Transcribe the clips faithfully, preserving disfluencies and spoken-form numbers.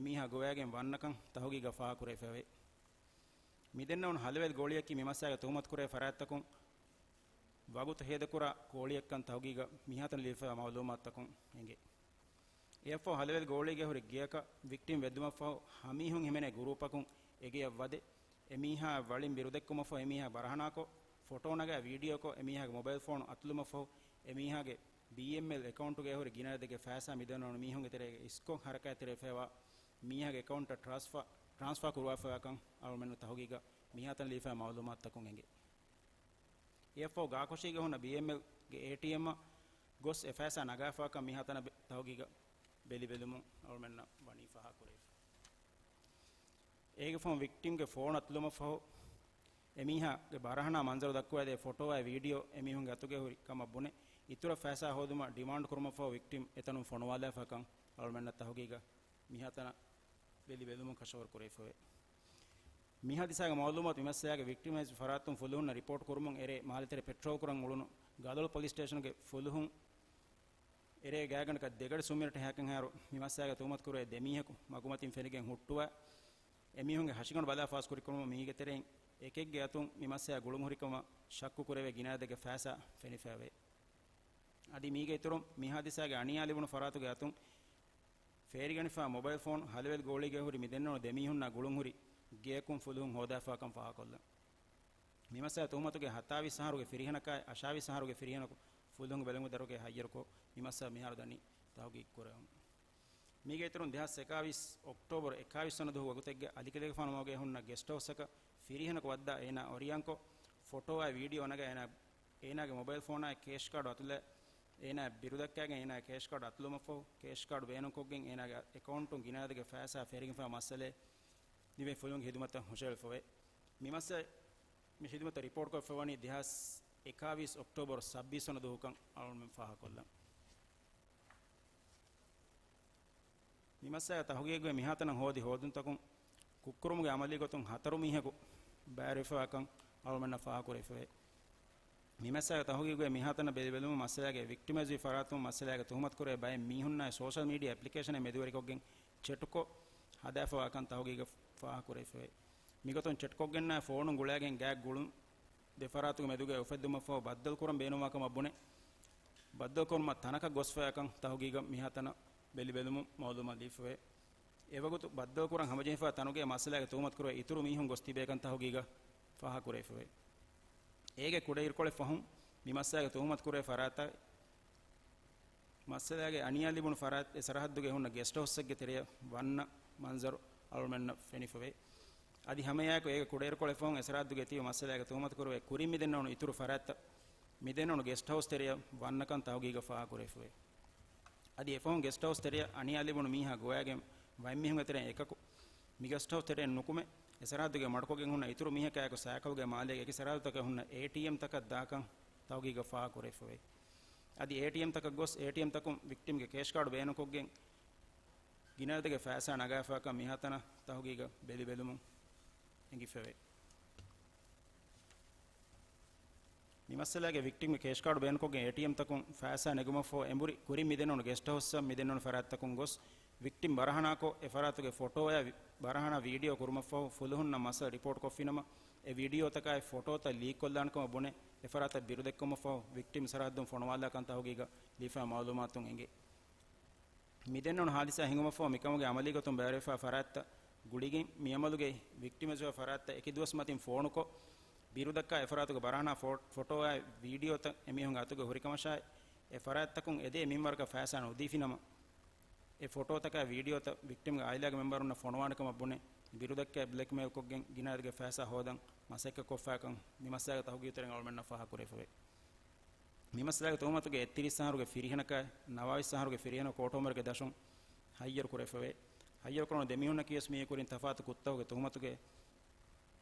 މީހާ ގޮވައިގެން ވަންނަކަން ތަހުގީގަށް ފާހަގަކުރެވިފައެވެ. މިދެންނެވުނު ހަލަވެލި ގޯޅިއަކީ މިމައްސަލައިގަ ތުހުމަތުކުރެވޭ ފަރާތްތަކުން ވަގުތު ހޭދަކުރާ ގޯޅިއެއްކަން ތަހުގީގަށް މިހާތަނަށް ލިބިފައިވާ މައުލޫމާތުތަކުން އެނގޭ. އެއަށްފަހު ހަލަވެލި ގޯޅީގައި ހުރި ގެޔަކަށް ވިކްޓިމް ވެއްދުމަށްފަހު ހަމީހުން ހިމެނޭ ގުރޫޕަކުން އެގެޔަށް ވަދެ، އެމީހާއަށް ވަޅިން ބިރުދެއްކުމަށްފަހު އެމީހާ ބަރަހަނާކޮށް، ފޮޓޯ ނަގާ ވީޑިއޯކޮށް، އެމީހާގެ މޮބައިލް ފޯނު އަތުލުމަށްފަހު އެމީހާގެ ބީއެމްއެލް އެކައުންޓުގައި ހުރި ގިނަ އަދަދެއްގެ ފައިސާ މިދެންނެވުނު މީހުންގެ ތެރޭގައި އިސްކޮށް ހަރަކާތްތެރިވެފައިވާ މީހާގެ އެކައުންޓަށް ޓްރާންސްފާ، ޓްރާންސްފާ ކުރުވާފައިވާކަން އަޅުމެންނަށް ތަހުގީގަށް މިހާތަނަށް ލިބިފައިވާ މައުލޫމާތުތަކުން އެނގޭ. އެއަށްފަހު ގާކޮށީގަ ހުންނަ ބީއެމްއެލްގެ އޭޓީއެމްއަށް ގޮސް އެ ފައިސާ ނަގާފައިވާކަން މިހާތަނަށް ބެ-، ތަހުގީގަށް ބެލިބެލުމުން އަޅުމެންނަށް ވަނީ ފާހަގަކުރެވިފަ. އޭގެ ފަހުން ވިކްޓިމްގެ ފޯނު އަތުލުމަށްފަހު އެމީހާގެ ބަރަހަނާ މަންޒަރު ދައްކުވައިދޭ ފޮޓޯއާއި ވީޑިއޯ އެމީހުންގެ އަތުގައި ހުރި ކަމަށް ބުނެ، އިތުރަށް ފައިސާ ހޯދުމަށް ޑިމާންޑް ކުރުމަށްފަހު ވިކްޓިމް އެތަނުން ފޮނުވާލާފަކަން އަޅުމެންނަށް ތަހުގީގަށް މިހާތަނަށް ބެލި ބެލުމުން ކަށަވަރު ކުރެވިފައެވެ. މި ހާދިސާގެ މައުލޫމާތު މިމައްސަލައިގެ ވިކްޓިމައިޒް ފަރާތުން ފުލުހުންނަށް ރިޕޯޓް ކުރުމުން އެރޭ މާލެތެރެ ޕެޓްރޯލް ކުރަން އުޅުނު ގަދޮޅު ޕޮލިސް ސްޓޭޝަނުގެ ފުލުހުން އެރޭ ގާތްގަނޑަކަށް ދެގަޑި ސުންމިނެޓް ހައިކަން ހާއިރު މިމައްސަލައިގަ ތުހުމަތު ކުރެވޭ ދެ މީހަކު މަގުމަތިން ފެނިގެން ހުއްޓުވާ، އެމީހުންގެ ހަށިގަނޑު ބަލާ ފާސްކުރިކުރުމުން މީގެ ތެރެއިން އެކެއްގެ އަތުން މިމައްސަލައި ގުޅުންހުރިކަމަށް ޝައްކު ކުރެވޭ ގިނައަދަދެއްގެ ފައިސާ ފެނިފައެވެ. އަދި މީގެ އިތުރުން މި ހާދިސާގެ އަނިޔާ ލިބުނު ފަރާތުގެ އަތުން ފޭރިގަނެފާ މޮބައިލް ފޯނު ހަލަވެލި ގޯޅީގައި ހުރި މިދެންނެވުނު ދެ މީހުންނާ ގުޅުންހުރި ގެޔަކުން ފުލުހުން ހޯދާފާކަން ފާހަގަކޮށްލަން. މިމައްސަލައި ތުހުމަތުގެ ހަތާވީސް އަހަރުގެ ފިރިހެނަކާއި އަށާވީސް އަހަރުގެ ފިރިހެނަކު ފުލުހުންގެ ބެލުމުގެ ދަރުގެ ހައްޔަރުކޮށް، މިމައްސަލައި މިހާރު ދަނީ ތަހުގީގު ކުރެވުން. މީގެ އިތުރުން ދެހާސް އެކާވީސް އޮކްޓޯބަރު އެކާވީސް ވަނަ ދުވަހު ވަގުތެއްގެ އަލިކެލޭގެފާނު މަގުގައި ހުންނަ ގެސްޓް ހައުސްއަކަށް ފިރިހެނަކު ވައްދާ އޭނާ އޮރިޔަންކޮށް، ފޮޓޯއާއި ވީޑިއޯ ނަގާ އޭނާ، އޭނާގެ މޮބައިލް ފޯނާއި ކޭޝް ކާޑު އަތުލައި، އޭނާ ބިރުދައްކައިގެން އޭނާ ކޭޝް ކާޑު އަތުލުމަށްފަހު، ކޭޝް ކާޑު ބޭނުންކޮށްގެން އޭނާގެ އެކައުންޓުން ގިނައަދަދެއްގެ ފައިސާ ފޭރިގެންފާ މައްސަލައެއް ލިބޭ ފުލުންގެ ހިދުމަތަށް ހުށަހެޅިފައެވެ. މި މައްސަލަ، މި ހިދުމަތަށް ރިޕޯޓްކޮށްފައިވަނީ ދެހާސް އެކާވީސް އޮކްޓޯބަރު ސައްބީސް ވަނަ ދުވަހުކަން އަޅުގަނޑުމެން ފާހަގަކޮށްލަން. މި މައްސަލައިގެ ތަހުގީގުގައި މިހާތަނަށް ހޯދި ހޯދުންތަކުން ކުށްކުރުމުގެ އަމަލީގޮތުން ހަތަރު މީހަކު ބައިވެރިވެފައިވާކަން އަޅުގަނޑުމެންނަށް ފާހަގަކުރެވިފައެވެ. މި މައްސަލައިގެ ތަހުގީގުގައި މިހާތަނަށް ބެލިބެލުމުން މައްސަލައިގެ ވިކްޓިމައިޒްވި ފަރާތުން މައްސަލައިގެ ތުހުމަތުކުރެވޭ ބައެއް މީހުންނާއި ސޯޝަލް މީޑިއާ އެޕްލިކޭޝަނެއް މެދުވެރިކޮށްގެން ޗެޓްކޮށް ހަދާފައިވާކަން ތަހުގީގަށް ފާހަގަކުރެވިފައެވެ. މިގޮތުން ޗެޓްކޮށްގެންނާ ފޯނުން ގުޅައިގެން ގާތް ގުޅުން ދެ ފަރާތުގެ މެދުގައި އުފެއްދުމަށްފަހު ބައްދަލުކުރަން ބޭނުންވާކަމަށް ބުނެ، ބައްދަލުކުރުމަށް ތަނަކަށް ގޮސްފައިކަން ތަހުގީގަށް މިހާތަނަށް ބެލިބެލުމުން މައުލޫމާތު ލިބިފައެވެ. އެވަގުތު ބައްދަލުކުރަން ހަމަޖެހިފަ ތަނުގެ މައްސަލައިގެ ތުހުމަތުކުރެވޭ އިތުރު މީހުން ގޮސް ތިބޭކަން ތަހުގީގަށް ފާހަގަކުރެވިފައެވެ. އޭގެ ކުޑައިރުކޮޅެއް ފަހުން މި މައްސަލައިގެ ތުހުމަތުކުރެވޭ ފަރާތަށް މައްސަލައިގެ އަނިޔާ ލިބުނު ފަރާތް އެ ސަރަހައްދުގައި ހުންނަ ގެސްޓް ހައުސްއެއްގެ ތެރެއަށް ވަންނަ މަންޒަރު އަޅުމެންނަށް ފެނިފަވޭ. އަދި ހަމައެއާއެކު އޭގެ ކުޑައިރުކޮޅެއް ފަހުން އެ ސަރަހައްދުގައި ތިބި މައްސަލައިގެ ތުހުމަތުކުރެވޭ ކުރިން މިދެންނެވުނު އިތުރު ފަރާތްތައް މިދެންނެވުނު ގެސްޓް ހައުސް ތެރެއަށް ވަންނަކަން ތަހުގީގަށް ފާހަގަކުރެވިފަވޭ. އަދި އެފަހުން ގެސްޓް ހައުސް ތެރެއަށް އަނިޔާ ލިބުނު މީހާ ގޮވައިގެން ވަންމީހުންގެ ތެރެއިން އެކަކު މި ގެސްޓް ހައުސް ތެރެއިން ނުކުމެ، އެ ސަރަހައްދުގެ މަޑުކޮށްގެން ހުންނަ އިތުރު މީހަކާއެކު ސައިކަލްގެ މާލޭގެ އެކި ސަރަހައްދުތަކަށް ހުންނަ އޭޓީއެމްތަކަށް ދާކަން ތަހުގީގަށް ފާހަގަކުރެވިފައެވެ. އަދި އޭޓީއެމްތަކަށް ގޮސް އޭޓީއެމްތަކުން ވިކްޓިމްގެ ކޭޝް ކާޑު ބޭނުންކޮށްގެން ގިނައަދަދެއްގެ ފައިސާ ނަގާފައިކަން މިހާތަނަށް ތަހުގީގަށް ބެލިބެލުމުން އެނގިފައެވެ. މި މައްސަލައިގެ ވިކްޓިމްގެ ކޭޝް ކާޑު ބޭނުންކޮށްގެން އޭޓީއެމްތަކުން ފައިސާ ނެގުމަށްފަހު އެނބުރި ކުރިން މިދެންނެވުނު ގެސްޓް ހައުސްއަށް މިދެންނެވުނު ފަރާތްތަކުން ގޮސް، ވިކްޓިމް ބަރަހަނާކޮށް، އެ ފަރާތުގެ ފޮޓޯއާއި ބަރަހަނާ ވީޑިއޯ ކުރުމަށްފަހު ފުލުހުންނަށް މައްސަލަ ރިޕޯޓް ކޮށްފިނަމަ، އެ ވީޑިއޯތަކާއި ފޮޓޯތައް ލީކް ކޮށްލާނެ ކަމަށް ބުނެ، އެ ފަރާތަށް ބިރުދެއްކުމަށްފަހު ވިކްޓިމް ސަރަހައްދުން ފޮނުވާލާކަން ތަހުގީގަށް ލިބިފައި މައުލޫމާތުން އެނގޭ. މިދެންނެވުނު ހާދިސާ ހިނގުމަށްފަހު މިކަމުގެ އަމަލީގޮތުން ބައިވެރިވެފާ ފަރާތްތައް ގުޅިގެން މިއަމަލުގައި ވިކްޓިމައިޒްވާ ފަރާތްތައް އެކި ދުވަސް މަތިން ފޯނުކޮށް، ބިރުދައްކާ އެ ފަރާތުގެ ބަރާނާ ފޯ-، ފޮޓޯއާއި ވީޑިއޯތައް އެމީހުންގެ އަތުގައި ހުރިކަމަށާއި، އެ ފަރާތްތަކުން އެދޭ މިންވަރަކަށް ފައިސާ ނުދީފިނަމަ، އެ ފޮޓޯތަކާއި ވީޑިއޯތައް ވިކްޓިމްގެ އާއިލާގެ މެމްބަރުންނަށް ފޮނުވާނެ ކަމަށް ބުނެ، ބިރުދައްކާ ބްލެކްމެއިލްކޮށްގެން ގިނައަދަދެއްގެ ފައިސާ ހޯދަން މަސައްކަތްކޮށްފާކަން މި މައްސަލައިގެ ތަހުގީގުތެރެއިން އަޅުމެންނަށް ފާހަގަކުރެވިފައެވެ. މި މައްސަލައިގެ ތުހުމަތުގައި އެއްތިރީސް އަހަރުގެ ފިރިހެނަކާއި ނަވާވީސް އަހަރުގެ ފިރިހެނަކު ކޯޓު އަމުރެއްގެ ދަށުން ހައްޔަރު ކުރެވިފައެވެ. ހައްޔަރުކުރުނު ދެ މީހުންނަކީވެސް މިއީ ކުރިން ތަފާތު ކުށްތަކުގެ ތުހުމަތުގައި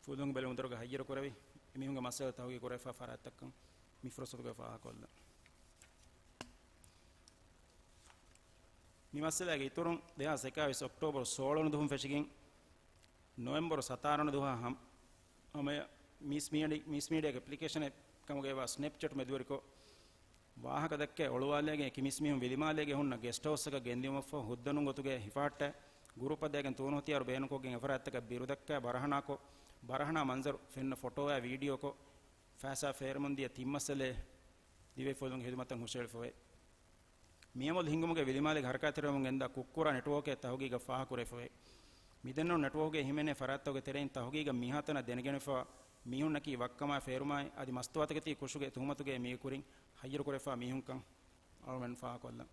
ފުލުހުން ބެލުމުގެ ދަރުގަ ހައްޔަރު ކުރެވި، އެމީހުންގެ މައްސަލަ ތަހުގީގު ކުރެވިފާ ފަރާތްތަކަށް މި ފުރުސަތުގައި ފާހަގަކޮށްލަން. މި މައްސަލައިގެ އިތުރުން ދެހާސް އެކާވީސް އޮކްޓޯބަރު ސޯޅަ ވަނަ ދުވަހުން ފެށިގެން ނޮވެމްބަރު ސަތާރަ ވަނަ ދުވަހާ ހަމަ، ހަމަޔަށް މިސް މީޑި-، މިސް މީޑިއާގެ އެޕްލިކޭޝަނެއް ކަމުގައިވާ ސްނެޕްޗެޓް މެދުވެރިކޮށް، ވާހަކަ ދައްކައި އޮޅުވާލައިގެން އެކި މިސްމީހުން ވިލިމާލޭގެ ހުންނަ ގެސްޓް ހައުސްއަކަށް ގެންދިއުމަށްފަހު ހުއްދަ ނޫން ގޮތުގައި ހިފަހައްޓާ، ގުރޫޕަށް ދާގެން ތޫނު ހަތިޔާރު ބޭނުންކޮށްގެން އެފަރާތްތަކަށް ބިރުދައްކާ ބަރަހަނާކޮށް، ބަރަހަނާ މަންޒަރު ފެންނަ ފޮޓޯއާ ވީޑިއޯކޮށް، ފައިސާ ފޭރުމުން ދިޔަ ތިން މައްސަލައެއް ދިވެހި ފުލުހުންގެ ހިދުމަތަށް ހުށައެޅިފަވޭ. މިއަމަލު ހިންގުމުގެ ވިލިމާލެއްގެ ހަރަކާތްތެރިވަމުން ގެންދާ ކުއްކުރާ ނެޓްވޯކެއް ތަހުގީގަށް ފާހަގަކުރެވިފަވޭ. މިދެންނެވުނު ނެޓްވޯކްގެ ހިމެނޭ ފަރާތްތަކުގެ ތެރެއިން ތަހުގީގަށް މިހާތަނަށް ދެނެގެނެފާ މީހުންނަކީ ވައްކަމާ ފޭރުމާއި އަދި މަސްތުވާތަކެތި ކުށުގެ ތުހުމަތުގައި މީގެ ކުރިން ހައްޔަރުކުރެފާ މީހުންކަން އަޅުމެން ފާހަގަކޮށްލަން.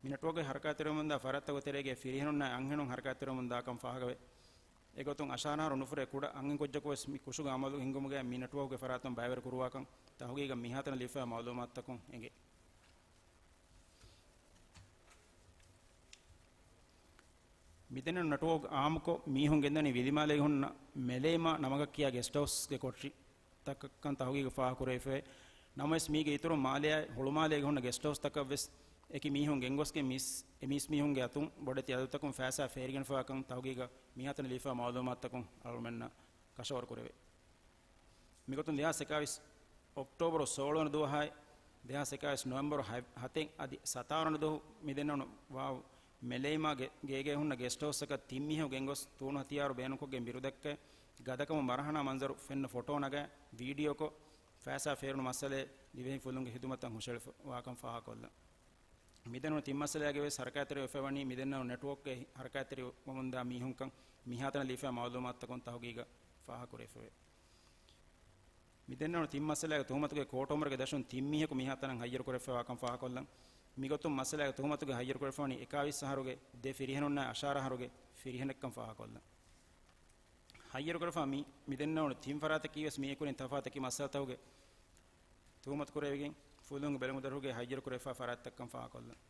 މި ނެޓްވޯކްގެ ހަރަކާތްތެރިވަމުންދާ ފަރާތްތަކުގެ ތެރޭގެ ފިރިހެނުންނާއި އަންހެނުން ހަރަކާތްތެރިވަމުން ދާކަން ފާހަގަވޭ. އެގޮތުން އަށާރަ އަހަރު ނުފުރޭ ކުޑަ އަންހެންކުއްޖަކުވެސް މި ކުށުގެ އަމަލު ހިންގުމުގައި މި ނެޓްވޯކްގެ ފަރާތުން ބައިވެރި ކުރުވާކަން ތަހުގީގަށް މިހާތަނަށް ލިބިފައި މައުލޫމާތުތަކުން އެނގޭ. މިދެންނެވުނު ނެޓްވޯކް އާއްމުކޮށް މީހުން ގެންދަނީ ވިލިމާލޭގެ ހުންނަ މެލޭމާ ނަމަކަށް ކިޔާ ގެސްޓް ހައުސްގެ ކޮޓަރި ތަކަށްކަން ތަހުގީގު ފާހަގަކުރެވިފައި. ނަމަވެސް މީގެ އިތުރުން މާލެއާއި ހުޅުމާލޭގެ ހުންނަ ގެސްޓް ހައުސް ތަކަށް ވެސް އެކި މީހުން ގެންގޮސްގެން މީސް، އެ މީސް މީހުންގެ އަތުން ބޮޑެތި އަދަދުތަކުން ފައިސާ ފޭރިގެންފާކަން ތަހުގީގަށް މިހާތަނަށް ލިބިފައި މައުލޫމާތުތަކުން އަޅުމެންނަށް ކަށަވަރުކުރެވޭ. މިގޮތުން ދެހާސް އެކާވީސް އޮކްޓޯބަރު ސޯޅަ ވަނަ ދުވަހާއި، ދެހާސް އެކާވީސް ނޮވެމްބަރު ހަތް، ހަތެއް އަދި ސަތާރަ ވަނަ ދުވަހު މިދެންނެވުނު ވާވް މެލޭމާ ގޭ، ގޭގޭ ހުންނަ ގެސްޓް ހައުސްއަކަށް ތިން މީހަކު ގެންގޮސް ތޫނު ހަތިޔާރު ބޭނުންކޮށްގެން ބިރުދައްކައި، ގަދަކަމުން މަރަހަނާ މަންޒަރު ފެންނަ ފޮޓޯ ނަގައި، ވީޑިއޯކޮށް، ފައިސާ ފޭރުނު މައްސަލައެއް ދިވެހި ފުލުންގެ ހިދުމަތަށް ހުށައެޅިފައިވާކަން ފާހަގަކޮށްލަން. މިދެންނެވުނު ތިން މައްސަލައިގެ ވެސް ހަރަކާތްތެރިވެފައިވަނީ މިދެންނެވުނު ނެޓްވޯކްގެ ހަރަކާތްތެރިވަމުންދާ މީހުންކަން މިހާތަނަށް ލިބިފައި މައުލޫމާތުތަކުން ތަހުގީގަށް ފާހަގަކުރެވިފައެވެ. މިދެންނެވުނު ތިން މައްސަލައިގެ ތުހުމަތުގެ ކޯޓު އަމުރުގެ ދަށުން ތިން މީހަކު މިހާތަނަށް ހައްޔަރުކުރެފައިވާކަން ފާހަގަކޮށްލަން. މިގޮތުން މައްސަލައިގެ ތުހުމަތުގެ ހައްޔަރުކުރެފަވަނީ އެކާވީސް އަހަރުގެ ދެ ފިރިހެނުންނާއި އަށާރަ އަހަރުގެ ފިރިހެނެއްކަން ފާހަގަކޮށްލަން. ހައްޔަރުކުރެފާ މި، މިދެންނެވުނު ތިން ފަރާތަކީ ވެސް މީގެ ކުރިން ތަފާތު އެކި މައްސަލަތަކުގެ ތުހުމަތު ކުރެވިގެން، ފުލުހުންގެ ބެލުމަށް ދަށުގެ ހައްޔަރުކުރެވިފާ ފަރާތްތަކަކަން ފާހަގަކޮށްލަން.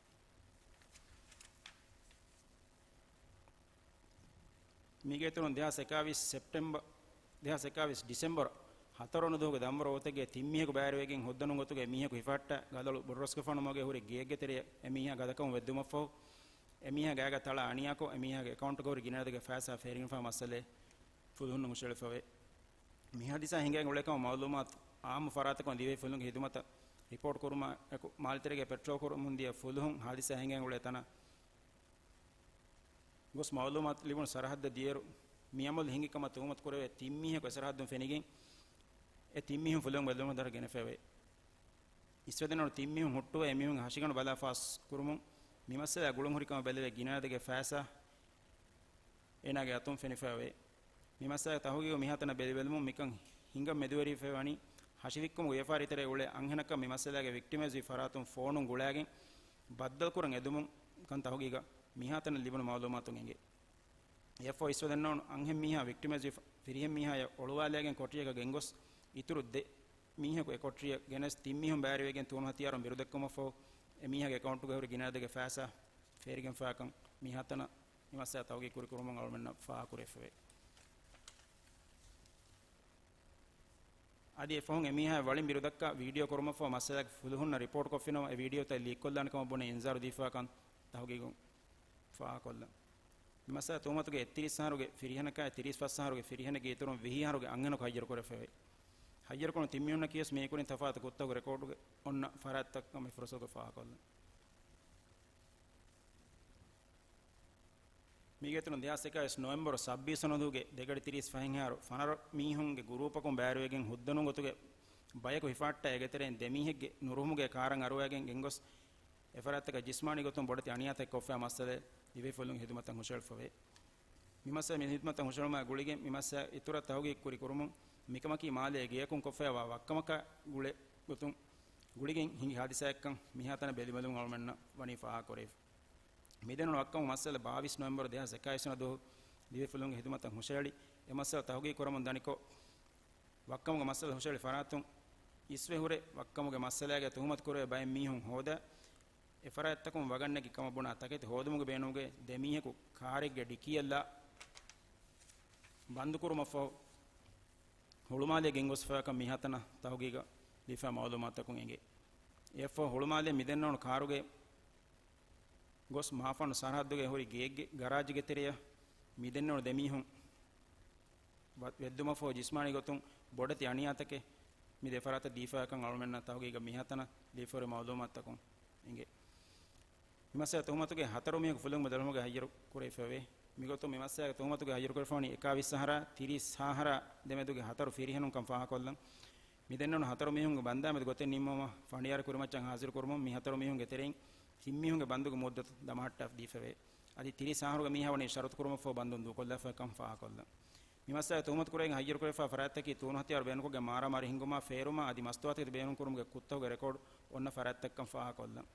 މީގެ އިތުރުން ދެހާސް އެކާވީސް ސެޕްޓެމްބަރު، ދެހާސް އެކާވީސް ޑިސެމްބަރު ހަތަރު ވަނަ ދުވަހުގެ ދަންވަރު ވަގުތެއްގެ ތިން މީހަކު ބައިވެރިވެގެން ހުއްދަ ނޫން ގޮތުގެ މީހަކު ހިފަހައްޓާ ގަލޮޅު ބޮޑުރަސްގެފާނު މަގޭ ހުރި ގެއެއްގެ ތެރެއަށް އެމީހާ ގަދަކަމުން ވެއްދުމަށްފަހު، އެމީހާގެ ގާގަ ތަޅާ އަނިޔާކޮށް، އެމީހާގެ އެކައުންޓުގަ ހުރި ގިނަ އަދަދެއްގެ ފައިސާ ފޭރިގެންފާ މައްސަލައެއް ފުލުހުންނަށް ހުށައެޅިފަވޭ. މި ހާދިސާ ހިނގައިގެން އުޅޭކަމަށް މައުލޫމާތު އާއްމު ފަރާތަކުން ދިވެހި ފުލުންގެ ހިދުމަތަށް ރިޕޯޓް ކުރުމާއެކު، މާލެތެރޭގައި ޕެޓްރޯލް ކުރަމުން ދިޔަ ފުލުހުން ހާދިސާ ހިނގައިގެން އުޅޭ ތަނަށް ގޮސް މައުލޫމާތު ލިބުނު ސަރަހައްދަށް ދިޔައިރު، މި އަމަލު ހިނގި ކަމަށް ތުހުމަތު ކުރެވޭ ތިން މީހަކު އެ ސަރަހައްދުން ފެނިގެން، އެ ތިން މީހުން ފުލުހުން ބެލުމަށް ދަށަށް ގެނެފައެވެ. އިސްވެދެންނެވުނު ތިން މީހުން ހުއްޓުވެ އެ މީހުންގެ ހަށިގަނޑު ބަލާ ފާސް ކުރުމުން، މި މައްސަލައާ ގުޅުން ހުރި ކަމަށް ބެލެވޭ ގިނަ އަދަދެއްގެ ފައިސާ އޭނާގެ އަތުން ފެނިފައެވެ. މި މައްސަލަ ތަހުގީގު މިހާތަނަށް ބެލިބެލުމުން މިކަން ހިނގަން މެދުވެރިވެފައިވަނީ، ހަށިވިއްކުމުގެ ވިޔަފާރި ތެރޭ އުޅޭ އަންހެނަކަށް މި މައްސަލާގެ ވިކްޓިމައިޒްވި ފަރާތުން ފޯނުން ގުޅާގެން ބައްދަލުކުރަން އެދުމުން ކަން ތަހުގީގަށް މިހާތަނަށް ލިބުނު މައުލޫމާތުން އެނގޭ. އެއަށްފަހު އިސްވެދެންނެވުނު އަންހެން މީހާ ވިކްޓިމައިޒްވި ފިރިހެން މީހާޔަށް އޮޅުވާލައިގެން ކޮޓަރިއަކަށް ގެންގޮސް، އިތުރު ދެ މީހަކު އެ ކޮޓަރިއަށް ގެނެސް ތިން މީހުން ބައިވެރިވެގެން ތޫނު ހަތިޔާރުން ބިރުދެއްކުމަށްފަހު، އެ މީހާގެ އެކައުންޓުގައި ހުރި ގިނަ އަދަދެއްގެ ފައިސާ ފޭރިގެންފާކަން މިހާތަނަށް މި މައްސަލަ ތަހުގީގު ކުރިކުރުމުން އަޅުމެންނަށް ފާހަގަކުރެވިފައެވެ. އަދި އެފަހުން އެމީހާ ވަޅިން ބިރުދައްކާ ވީޑިއޯ ކުރުމަށްފަހު މައްސަލައަކީ ފުލުހުންނަށް ރިޕޯޓްކޮށްފިނަމަ، އެ ވީޑިއޯތައް ލީކްކޮށްލާނެ ކަމަށް ބުނެ އިންޒާރު ދީފާކަން ތަހުގީގުން ފާހަގަކޮށްލަން. މި މައްސަލަ ތުހުމަތުގެ އެއްތިރީސް އަހަރުގެ ފިރިހެނަކާއި ތިރީސް ފަސް އަހަރުގެ ފިރިހެނެއްގެ އިތުރުން ވިހި އަހަރުގެ އަންހެނަކު ހައްޔަރުކުރެފައެވެ. ހައްޔަރުކުރުނު ތިން މީހުންނަކީވެސް މީގެ ކުރިން ތަފާތު ގޮތްތަކުގެ ރެކޯޑުގައި އޮންނަ ފަރާތްތައްކަން މި ފުރަސަތުގައި ފާހަގަކޮށްލަން. މީގެ އިތުރުން ދެހާސް އެކާވީސް ނޮވެމްބަރު ސައްބީސް ވަނަ ދުވަހުގެ ދެގަޑި ތިރީސް ފަހެއްހާރު ފަނަރަ މީހުންގެ ގުރޫޕަކުން ބައިވެރިވެގެން ހުއްދަ ނޫން ގޮތުގެ ބަޔަކު ހިފަހައްޓާ އޭގެ ތެރެއިން ދެ މީހެއްގެ ނުރުހުމުގެ ކާރަށް އަރުވައިގެން ގެންގޮސް އެފަރާތްތަކަށް ޖިސްމާނީ ގޮތުން ބޮޑެތި އަނިޔާތައް ކޮށްފައި މައްސަލައެއް ދިވެހި ފުލުން ހިދުމަތަށް ހުށައެޅިފައެވެ. މި މައްސަލަ މި ހިދުމަތަށް ހުށައެޅުމާ ގުޅިގެން މި މައްސަލަ އިތުރަށް ތަހުގީގު ކުރި ކުރުމުން މިކަމަކީ މާލޭ ގެޔަކުން ކޮށްފައިވާ ވައްކަމަކާ ގުޅޭ ގޮތުން ގުޅިގެން ހިނގި ހާދިސާއެއްކަން މިހާތަނަށް ބެލިބަލުމުން އަޅުމެންނަށް ވަނީ ފާހަގަކުރެވިފަ. މިދެންނެވުނު ވައްކަމުގެ މައްސަލަ ބާވީސް ނޮވެމްބަރު ދެހާސް އެކާވީސް ވަނަ ދުވަހު ދިވެހި ފުލުންގެ ހިދުމަތަށް ހުށައެޅި، އެ މައްސަލަ ތަހުގީގު ކުރަމުން ދަނިކޮށް، ވައްކަމުގެ މައްސަލަ ހުށައެޅި ފަރާތުން އިސްވެ ހުރެ ވައްކަމުގެ މައްސަލާގައި ތުހުމަތު ކުރެވޭ ބައެއް މީހުން ހޯދާ، އެ ފަރާތްތަކުން ވަގަށް ނެގި ކަމަށް ބުނާ ތަކެތި ހޯދުމުގެ ބޭނުމުގައި ދެ މީހަކު ކާރެއްގެ ޑިކީއަށްލާ ބަންދުކުރުމަށްފަހު، ހުޅުމާލޭ ގެންގޮސްފައިކަން މިހާތަނަށް ތަހުގީގަށް ލިބިފައި މައުލޫމާތުތަކުން އެނގޭ. އެއަށްފަހު ހުޅުމާލޭ މިދެންނެވުނު ކާރުގައި ގޮސް މާފަންނު ސަރަހައްދުގައި ހުރި ގެއެއްގެ ގަރާޖުގެ ތެރެއަށް މިދެންނެވުނު ދެ މީހުން ވަ-، ވެއްދުމަށްފަހު ޖިސްމާނީ ގޮތުން ބޮޑެތި އަނިޔާތަކެއް މި ދެ ފަރާތަށް ދީފައިކަން އަޅުމެންނަށް ތަހުގީގަށް މިހާތަނަށް ލިބިފަހުރި މައުލޫމާތުތަކުން އެނގޭ. މި މައްސަލަ ތުހުމަތުގެ ހަތަރު މީހަކު ފުލުން ބަދަލުމުގެ ހައްޔަރު ކުރެވިފައެވެ. މިގޮތުން މި މައްސަލަ ތުހުމަތުގެ ހައްޔަރު ކުރެފަވަނީ އެކާވީސް އަހަރާ ތިރީސް އަހަރާ ދެމެދުގެ ހަތަރު ފިރިހެނުން ކަން ފާހަކޮށްލަން. މި ދެންނެވުނު ހަތަރު މީހުންގެ ބަންދާމެދު ގޮތެއް ނިންމުމަށް ފަނޑިޔާރު ކުރިމައްޗަށް ހާޒިރު ކުރުމުން މި ހަތަރު މީހުންގެ ތެރެއިން ތިން މީހުންގެ ބަންދުގެ މުއްދަތު ދަމަހައްޓާ ދީފައެވެ. އަދި ތިރީސް އަހަރުގެ މީހާ ވަނީ ޝަރުތު ކުރުމަށްފަހު ބަންދުން ދޫކޮށްލާފައި ކަން ފާހަކޮށްލަން. މި މައްސަލަ ތުހުމަތު ކުރެވިގެން ހައްޔަރު ކުރެވިފާ ފަރާތްތަކީ ތޫނު ހަތިޔާރު ބޭނުންކޮށްގެން މާރާމާރީ ހިންގުމާ ފޭރުމާ އަދި މަސްތުވާތަކެތި ބޭނުންކުރުމުގެ ކުށްތަކުގެ ރެކޯޑް އޮންނަ ފަރާތްތަކަށް ކަން ފާހަކޮށްލަން.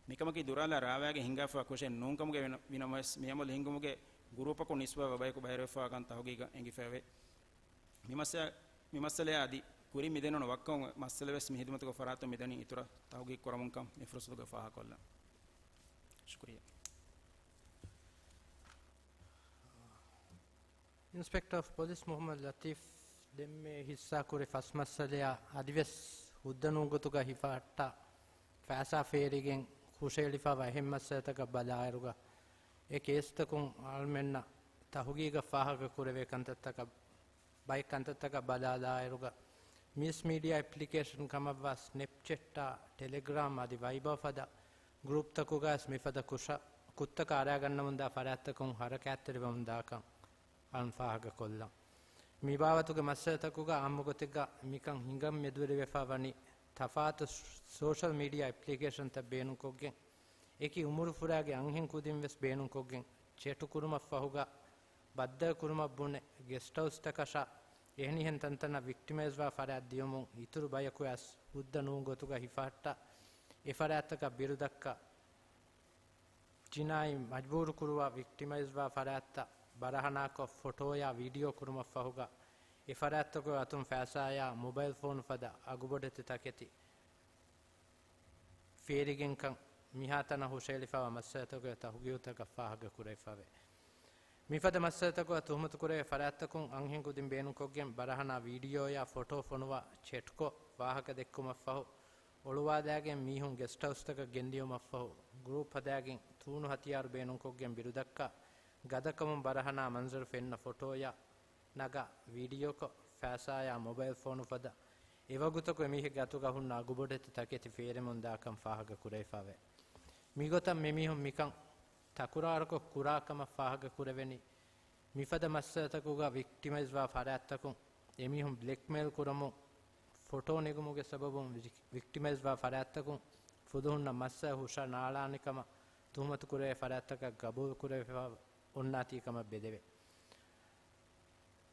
މިކަމަކީ ދުރާލާ ރާވާގެ ހިނގާފާ ކުށެއް ނޫންކަމުގެ ވިނަ-، ވިނަމަވެސް މިއަމަލު ހިނގުމުގެ ގުރޫޕަކުން ނިސްބަތްވެ ބަޔަކު ބައިވެރިވެފާ ކަން ތަހުގީގަށް އެނގިފައެވެ. މި މައްސަ-، މި މައްސަލަޔާ އަދި ކުރިން މިދެންނެވުނު ވައްކަމުގެ މައްސަލަވެސް މި ހިދުމަތުގެ ފަރާތުން މިދަނީ އިތުރަށް ތަހުގީގު ކުރަމުންކަން މި ފުރުސަތުގަ ފާހަކޮށްލަން. ޝުކުރިއްޔާ. އިންސްޕެކްޓަ އޮފް ޕޮލިސް މުހައްމަދު ލަތީފް ދެންމެ ހިއްސާކުރި ފަސް މައްސަލަޔާ އަދިވެސް ހުއްދަ ނޫން ގޮތުގަ ހިފަހައްޓާ ފައިސާ ފޭރިގެން ހުށައެޅިފައިވާ އެހެން މައްސަލަތަކަށް ބަލާއިރުގަ، އެ ކޭސްތަކުން އަޅުމެންނަށް ތަހުގީގަށް ފާހަގަ ކުރެވޭ ކަންތައްތަކަށް ބައެއް ކަންތައްތަކަށް ބަލާލާއިރުގަ، މީސް މީޑިއާ އެޕްލިކޭޝަން ކަމަށްވާ ސްނެޕްޗެޓްއާ، ޓެލެގްރާމް އަދި ވައިބާ ފަދަ ގްރޫޕްތަކުގައިވެސް މިފަދަ ކުށަ-، ކުށްތަކަށް އަރާގަންނަމުންދާ ފަރާތްތަކުން ހަރަކާތްތެރިވަމުންދާކަން އަޅުން ފާހަގަކޮށްލަން. މިބާވަތުގެ މައްސަލަތަކުގަ އާއްމުގޮތެއްގަ މިކަން ހިނގަން މެދުވެރިވެފަ ވަނީ ތަފާތު ސޯޝަލް މީޑިއާ އެޕްލިކޭޝަންތައް ބޭނުންކޮށްގެން، އެކި އުމުރުފުރާގެ އަންހެން ކުދިން ވެސް ބޭނުންކޮށްގެން، ޗެޓު ކުރުމަށްފަހުގަ ބައްދަލުކުރުމަށް ބުނެ، ގެސްޓްހައުސްތަކަށާ އެހެނިހެން ތަންތަނަށް ވިކްޓިމައިޒްވާ ފަރާތް ދިޔުމުން އިތުރު ބަޔަކު އަސް ހުއްދަ ނޫން ގޮތުގަ ހިފަހައްޓާ، އެ ފަރާތްތަކަށް ބިރުދައްކާ، ޖިނާއީ މަޖްބޫރުކުރުވާ ވިކްޓިމައިޒްވާ ފަރާތްތައް ބަރަހަނާކޮށް، ފޮޓޯއާ ވީޑިއޯ ކުރުމަށްފަހުގަ، އެ ފަރާތްތަކުގެ އަތުން ފައިސާއާ މޮބައިލް ފޯނު ފަދަ އަގުބޮޑެތި ތަކެތި ފޭރިގެންކަން މިހާތަނަށް ހުށައެޅިފައިވާ މައްސަލަތަކުގެ ތަހުގީގުތަކަށް ފާހަގަ ކުރެވިފައެވެ. މިފަދަ މައްސަލަތަކުގަ ތުހުމަތުކުރެވޭ ފަރާތްތަކުން އަންހެން ކުދިން ބޭނުންކޮށްގެން ބަރަހަނާ ވީޑިއޯއާ ފޮޓޯ ފޮނުވާ ޗެޓްކޮށް ވާހަކަ ދެއްކުމަށްފަހު، އޮޅުވާލާގެން މީހުން ގެސްޓްހައުސްތަކަށް ގެންދިޔުމަށްފަހު، ގްރޫޕް ހަދާގެން ތޫނު ހަތިޔާރު ބޭނުންކޮށްގެން ބިރުދައްކާ، ގަދަކަމުން ބަރަހަނާ މަންޒަރު ފެންނަ ފޮޓޯއާ ނަގާ ވީޑިއޯކޮށް، ފައިސާއާ މޮބައިލް ފޯނު ފަދަ އެވަގުތަކު އެމީހެއްގެ އަތުގަ ހުންނަ އަގުބޮޑެތި ތަކެތި ފޭރެމުންދާކަން ފާހަގަ ކުރެވިފައެވެ. މިގޮތަށް މިމީހުން މިކަން ތަކުރާރުކޮށް ކުރާ ކަމަށް ފާހަގަ ކުރެވެނީ، މިފަދަ މައްސަލަތަކުގަ ވިކްޓިމައިޒްވާ ފަރާތްތަކުން އެމީހުން ބްލެކްމެއިލް ކުރަމުން، ފޮޓޯ ނެގުމުގެ ސަބަބުން ވިކް-، ވިކްޓިމައިޒްވާ ފަރާތްތަކުން ފުލުހުންނަށް މައްސަލަ ހުށަނާޅާނެ ކަމަށް ތުހުމަތު ކުރެވޭ ފަރާތްތަކަށް ގަބޫލު ކުރެވިފަ އޮންނާތީ ކަމަށް ބެލެވޭ.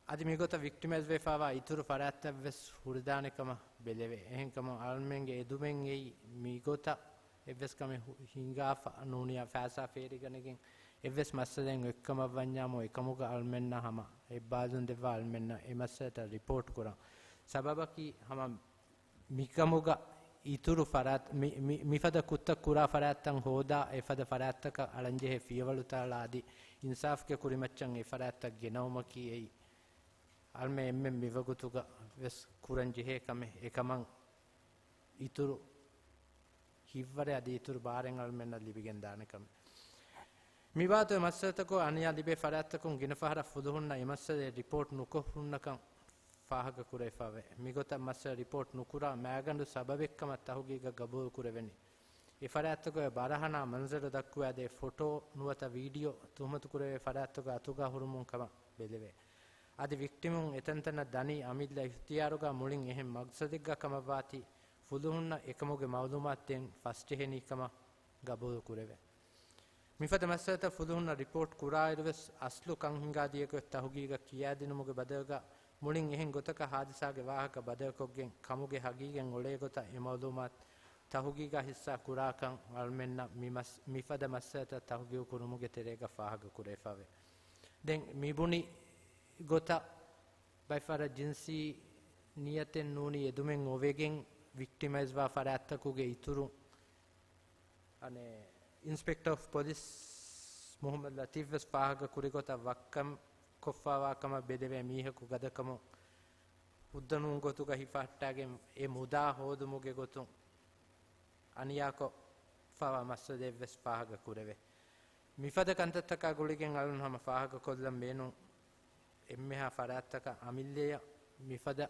އަދި މިގޮތަށް ވިކްޓިމައިޒް ވެފައިވާ އިތުރު ފަރާތްތައް ވެސް ހުރެދާނެ ކަމަށް ބެލެވޭ. އެހެންކަމުން އަޅުމެންގެ އެދުމެއް އެއީ މިގޮތަށް އެއްވެސް ކަމެއް ހު-، ހިނގާފަ ނޫނިއްޔާ ފައިސާ ފޭރިގަނެގެން އެއްވެސް މައްސަލައެއް އޮތްކަމަށް ވަންޏާމު އެކަމުގަ އަޅުމެންނަށް ހަމަ އެއްބާލުން ދެއްވާ އަޅުމެންނަށް އެ މައްސަލަތައް ރިޕޯޓް ކުރަން. ސަބަބަކީ ހަމަ މިކަމުގަ އިތުރު ފަރާތް، މި، މި، މިފަދަ ކުށްތައް ކުރާ ފަރާތްތައް ހޯދާ، އެފަދަ ފަރާތްތަކަށް އަޅަންޖެހޭ ފިޔަވަޅުތައް އަޅާ އަދި އިންސާފްގެ ކުރިމައްޗަށް އެ ފަރާތްތައް ގެނައުމަކީ އެއީ އަޅުމެން އެންމެން މިވަގުތުގަ ވެސް ކުރަން ޖެހޭ ކަމެއް. އެކަމަށް އިތުރު ހިތްވަރެއް އަދި އިތުރު ބާރެއް އަޅުމެންނަށް ލިބިގެންދާނެ ކަމެއް. މިބާވަތު އެ މައްސަލަތަކުގަ އަނިޔާ ލިބޭ ފަރާތްތަކުން ގިނަ ފަހަރަށް ފުލުހުންނަށް އެ މައްސަލައެއް ރިޕޯޓް ނުކޮށް ހުންނަކަން ފާހަގަ ކުރެވިފައެވެ. މިގޮތަށް މައްސަލަ ރިޕޯޓް ނުކުރާ މައިގަނޑު ސަބަބެއްކަމަށް ތަހުގީގަށް ގަބޫލު ކުރެވެނީ، އެ ފަރާތްތަކުގެ ބަރަހަނާ މަންޒަރު ދައްކުވާދޭ ފޮޓޯ ނުވަތަ ވީޑިއޯ ތުހުމަތު ކުރެވޭ ފަރާތްތަކުގެ އަތުގަ ހުރުމުން ކަމަށް ބެލެވޭ. އަދި ވިކްޓިމުން އެތަންތަނަށް ދަނީ އަމިއްލަ އިހްތިޔާރުގަ މުޅިން އެހެން މަގްސަދެއްގަ ކަމަށްވާތީ، ފުލުހުންނަށް އެކަމުގެ މައުލޫމާތު ދޭން ފަސްޖެހެނީ ކަމަށް ގަބޫލު ކުރެވޭ. މިފަދަ މައްސަލަތައް ފުލުހުންނަށް ރިޕޯޓް ކުރާއިރުވެސް، އަސްލު ކަން ހިނގާދިޔަ ގޮތް ތަހުގީގަށް ކިޔާދިނުމުގެ ބަދަލުގަ، މުޅިން އެހެން ގޮތަކަށް ހާދިސާގެ ވާހަކަ ބަދަލުކޮށްގެން، ކަމުގެ ހަގީގަތް އޮޅޭ ގޮތަށް އެ މައުލޫމާތު ތަހުގީގާ ހިއްސާ ކުރާކަން އަޅުމެންނަށް މި މަސް-، މިފަދަ މައްސަލަތައް ތަހުގީގު ކުރުމުގެ ތެރޭގަ ފާހަގަ ކުރެވިފައެވެ. ދެން މިބުނި ގޮތަށް ބައެއް ފަހަރަށް ޖިންސީ ނިޔަތެއް ނޫނީ އެދުމެއް އޮވެގެން ވިކްޓިމައިޒްވާ ފަރާތްތަކުގެ އިތުރުން އަނެއް އިންސްޕެކްޓަ އޮފް ޕޮލިސް މުހައްމަދު ލަތީފް ވެސް ފާހަގަ ކުރި ގޮތަށް ވައްކަން ކޮށްފައިވާ ކަމަށް ބެލެވޭ މީހަކު ގަދަކަމުން ހުއްދަ ނޫން ގޮތުގަ ހިފަހައްޓާގެން އެ މުދާ ހޯދުމުގެ ގޮތުން އަނިޔާކޮށްފައިވާ މައްސަލައެއް ވެސް ފާހަގަ ކުރެވޭ. މިފަދަ ކަންތައްތަކާ ގުޅިގެން އަޅުން ހަމަ ފާހަގަ ކޮށްލަން ބޭނުން އެންމެހާ ފަރާތްތަކަށް އަމިއްލަޔަށް މިފަދަ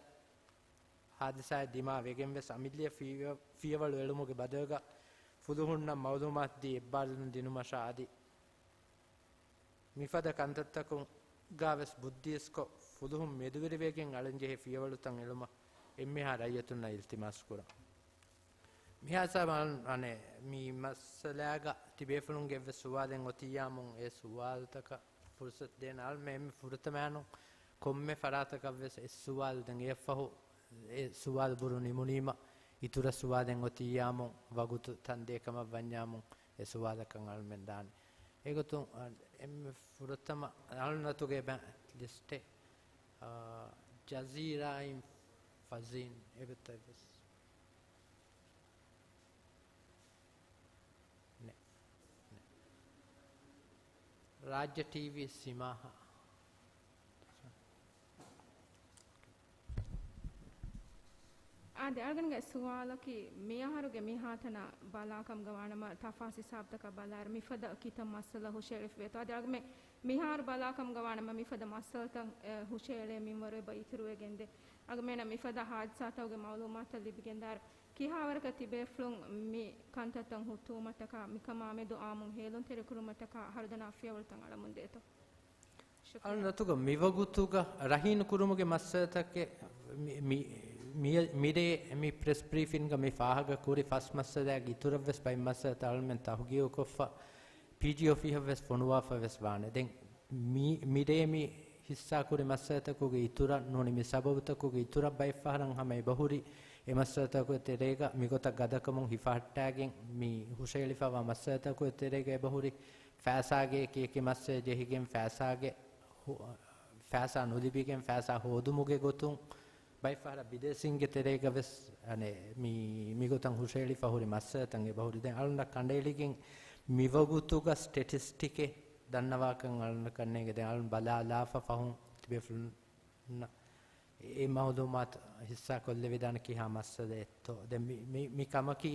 ހާދިސާއެއް ދިމާ ވެގެން ވެސް އަމިއްލަޔަށް ފިޔަ-، ފިޔަވަޅު އެޅުމުގެ ބަދަލުގަ ފުލުހުންނަށް މައުލޫމާތު ދީ އެއްބާރުލުން ދިނުމަށާ އަދި މިފަދަ ކަންތައްތަކުން ގާވެސް ބުއްދީސްކޮށް، ފުލުހުން މެދުވެރިވެގެން އަޅަންޖެހޭ ފިޔަވަޅުތައް އެޅުމަށް އެންމެހާ ރައްޔިތުންނަށް އިލްތިމާސް ކުރަން. މިހާ ހިސާބަށް އަނެއް މި މައްސަލާގަ ތިބޭފުޅުންގެ އެއްވެސް ސުވާލެއް އޮތިއްޔާމުން އެ ސުވާލުތަކަށް ފުރުސަތު ދޭން އަޅަމެ އެންމެ ފުރަތަމައިނު ކޮންމެ ފަރާތަކަށްވެސް އެއް ސުވާލު ދެން އެއަށްފަހު އެ ސުވާލު ބުރު ނިމުނީމަ އިތުރަށް ސުވާލެއް އޮތިއްޔާމުން ވަގުތު ތަން ދޭ ކަމަށް ވަންޏާމުން އެ ސުވާލަކަށް އަޅަމެން ދާނެ. އެގޮތުން އަ، އެންމެ ފުރަތަމަ އަޅުނަތުގެ ބަ-، ލިސްޓެއް، އާ، ޖަޒީރާއިން ފަޒީން އެބަތައް ވެސް. ނެ. ނެ. ރާއްޖެ ޓީވީ ސިމާހަ. އާދެ، އަޅުގަނޑުގެ ސުވާލަކީ، މިއަހަރުގެ މިހާތަނަށް ބަލާކަމުގަ ވާނަމަ، ތަފާސް ހިސާބުތަކަށް ބަލާއިރު، މިފަދަ ކިތައް މައްސަލަ ހުށައެޅިފައިވޭތޯ؟ އަދި އަޅުގަމެ މިހާރު ބަލާކަމުގަ ވާނަމަ، މިފަދަ މައްސަލަތައް، އެ، ހުށައެޅޭ މިންވަރު އެބަ އިތުރުވެގެންދޭ. އަޅުގަމެންނަށް މިފަދަ ހާދިސާތަކުގެ މައުލޫމާތުތައް ލިބިގެންދާއިރު، ކިހާވަރަކަށް ތިބޭފުޅުން މި ކަންތައްތައް ހުއްޓުވުމަށްޓަކާ، މިކަމާ މެދު އާއްމުން ހޭލުންތެރިކުރުމަށްޓަކާ ހަރުދަނާ ފިޔަވަޅުތައް އަޅަމުންދޭތޯ؟ ޝުކުރިއްޔާ. އަޅުގަނޑު މިވަގުތުގަ ރަހީނު ކުރުމުގެ މައްސަލަތަކެއް މި-، މި-، މި-، މިރޭ މި ޕްރެސް ބްރީފިންގަ މި ފާހަގަ ކުރި ފަސް މައްސަލައިގެ އިތުރަށްވެސް ބައެއް މައްސަލަތައް އަޅަމެން ތަހުގީގުކޮށްފަ، ޕީޖީ އޮފީހަށްވެސް ފޮނުވާފަވެސް ވާނެ. ދެން މި-، މިރޭ މި ހިއްސާކުރި މައްސަލަތަކުގެ އިތުރަށް ނޫނީ މި ސަބަބުތަކުގެ އިތުރަށް ބައެއްފަހަރަށް ހަމަ އެބަހުރި އެ މައްސަލަތަކުގެ ތެރޭގަ މިގޮތަށް ގަދަކަމުން ހިފަހައްޓާގެން މި ހުށައެޅިފައިވާ މައްސަލަތަކުގެ ތެރޭގަ އެބަހުރި ފައިސާގެ އެކި އެކި މައްސަލަ ޖެހިގެން ފައިސާގެ ހު-، ފައިސާ ނުލިބިގެން ފައިސާ ހޯދުމުގެ ގޮތުން ބައެއްފަހަރަށް ބިދޭސީންގެ ތެރޭގަ ވެސް އަނެއް މި-، މިގޮތަށް ހުށައެޅިފަ ހުރި މައްސަލަތައް އެބަހުރި. ދެން އަޅުންނަށް ކަނޑައެޅިގެން މިވަގުތުގަ ސްޓެޓިސްޓިކެއް ދަންނަވާކަން އަޅުންނަކަށް ނޭނގެ. ދެން އަޅުން ބަލާލާފަ ފަހުން ތިބޭފުޅުންނަށް އެ މައުލޫމާތު ހިއްސާ ކޮށްލެވިދާނެ ކިހާ މައްސަލައެއްތޯ. ދެން މި-، މި-، މި ކަމަކީ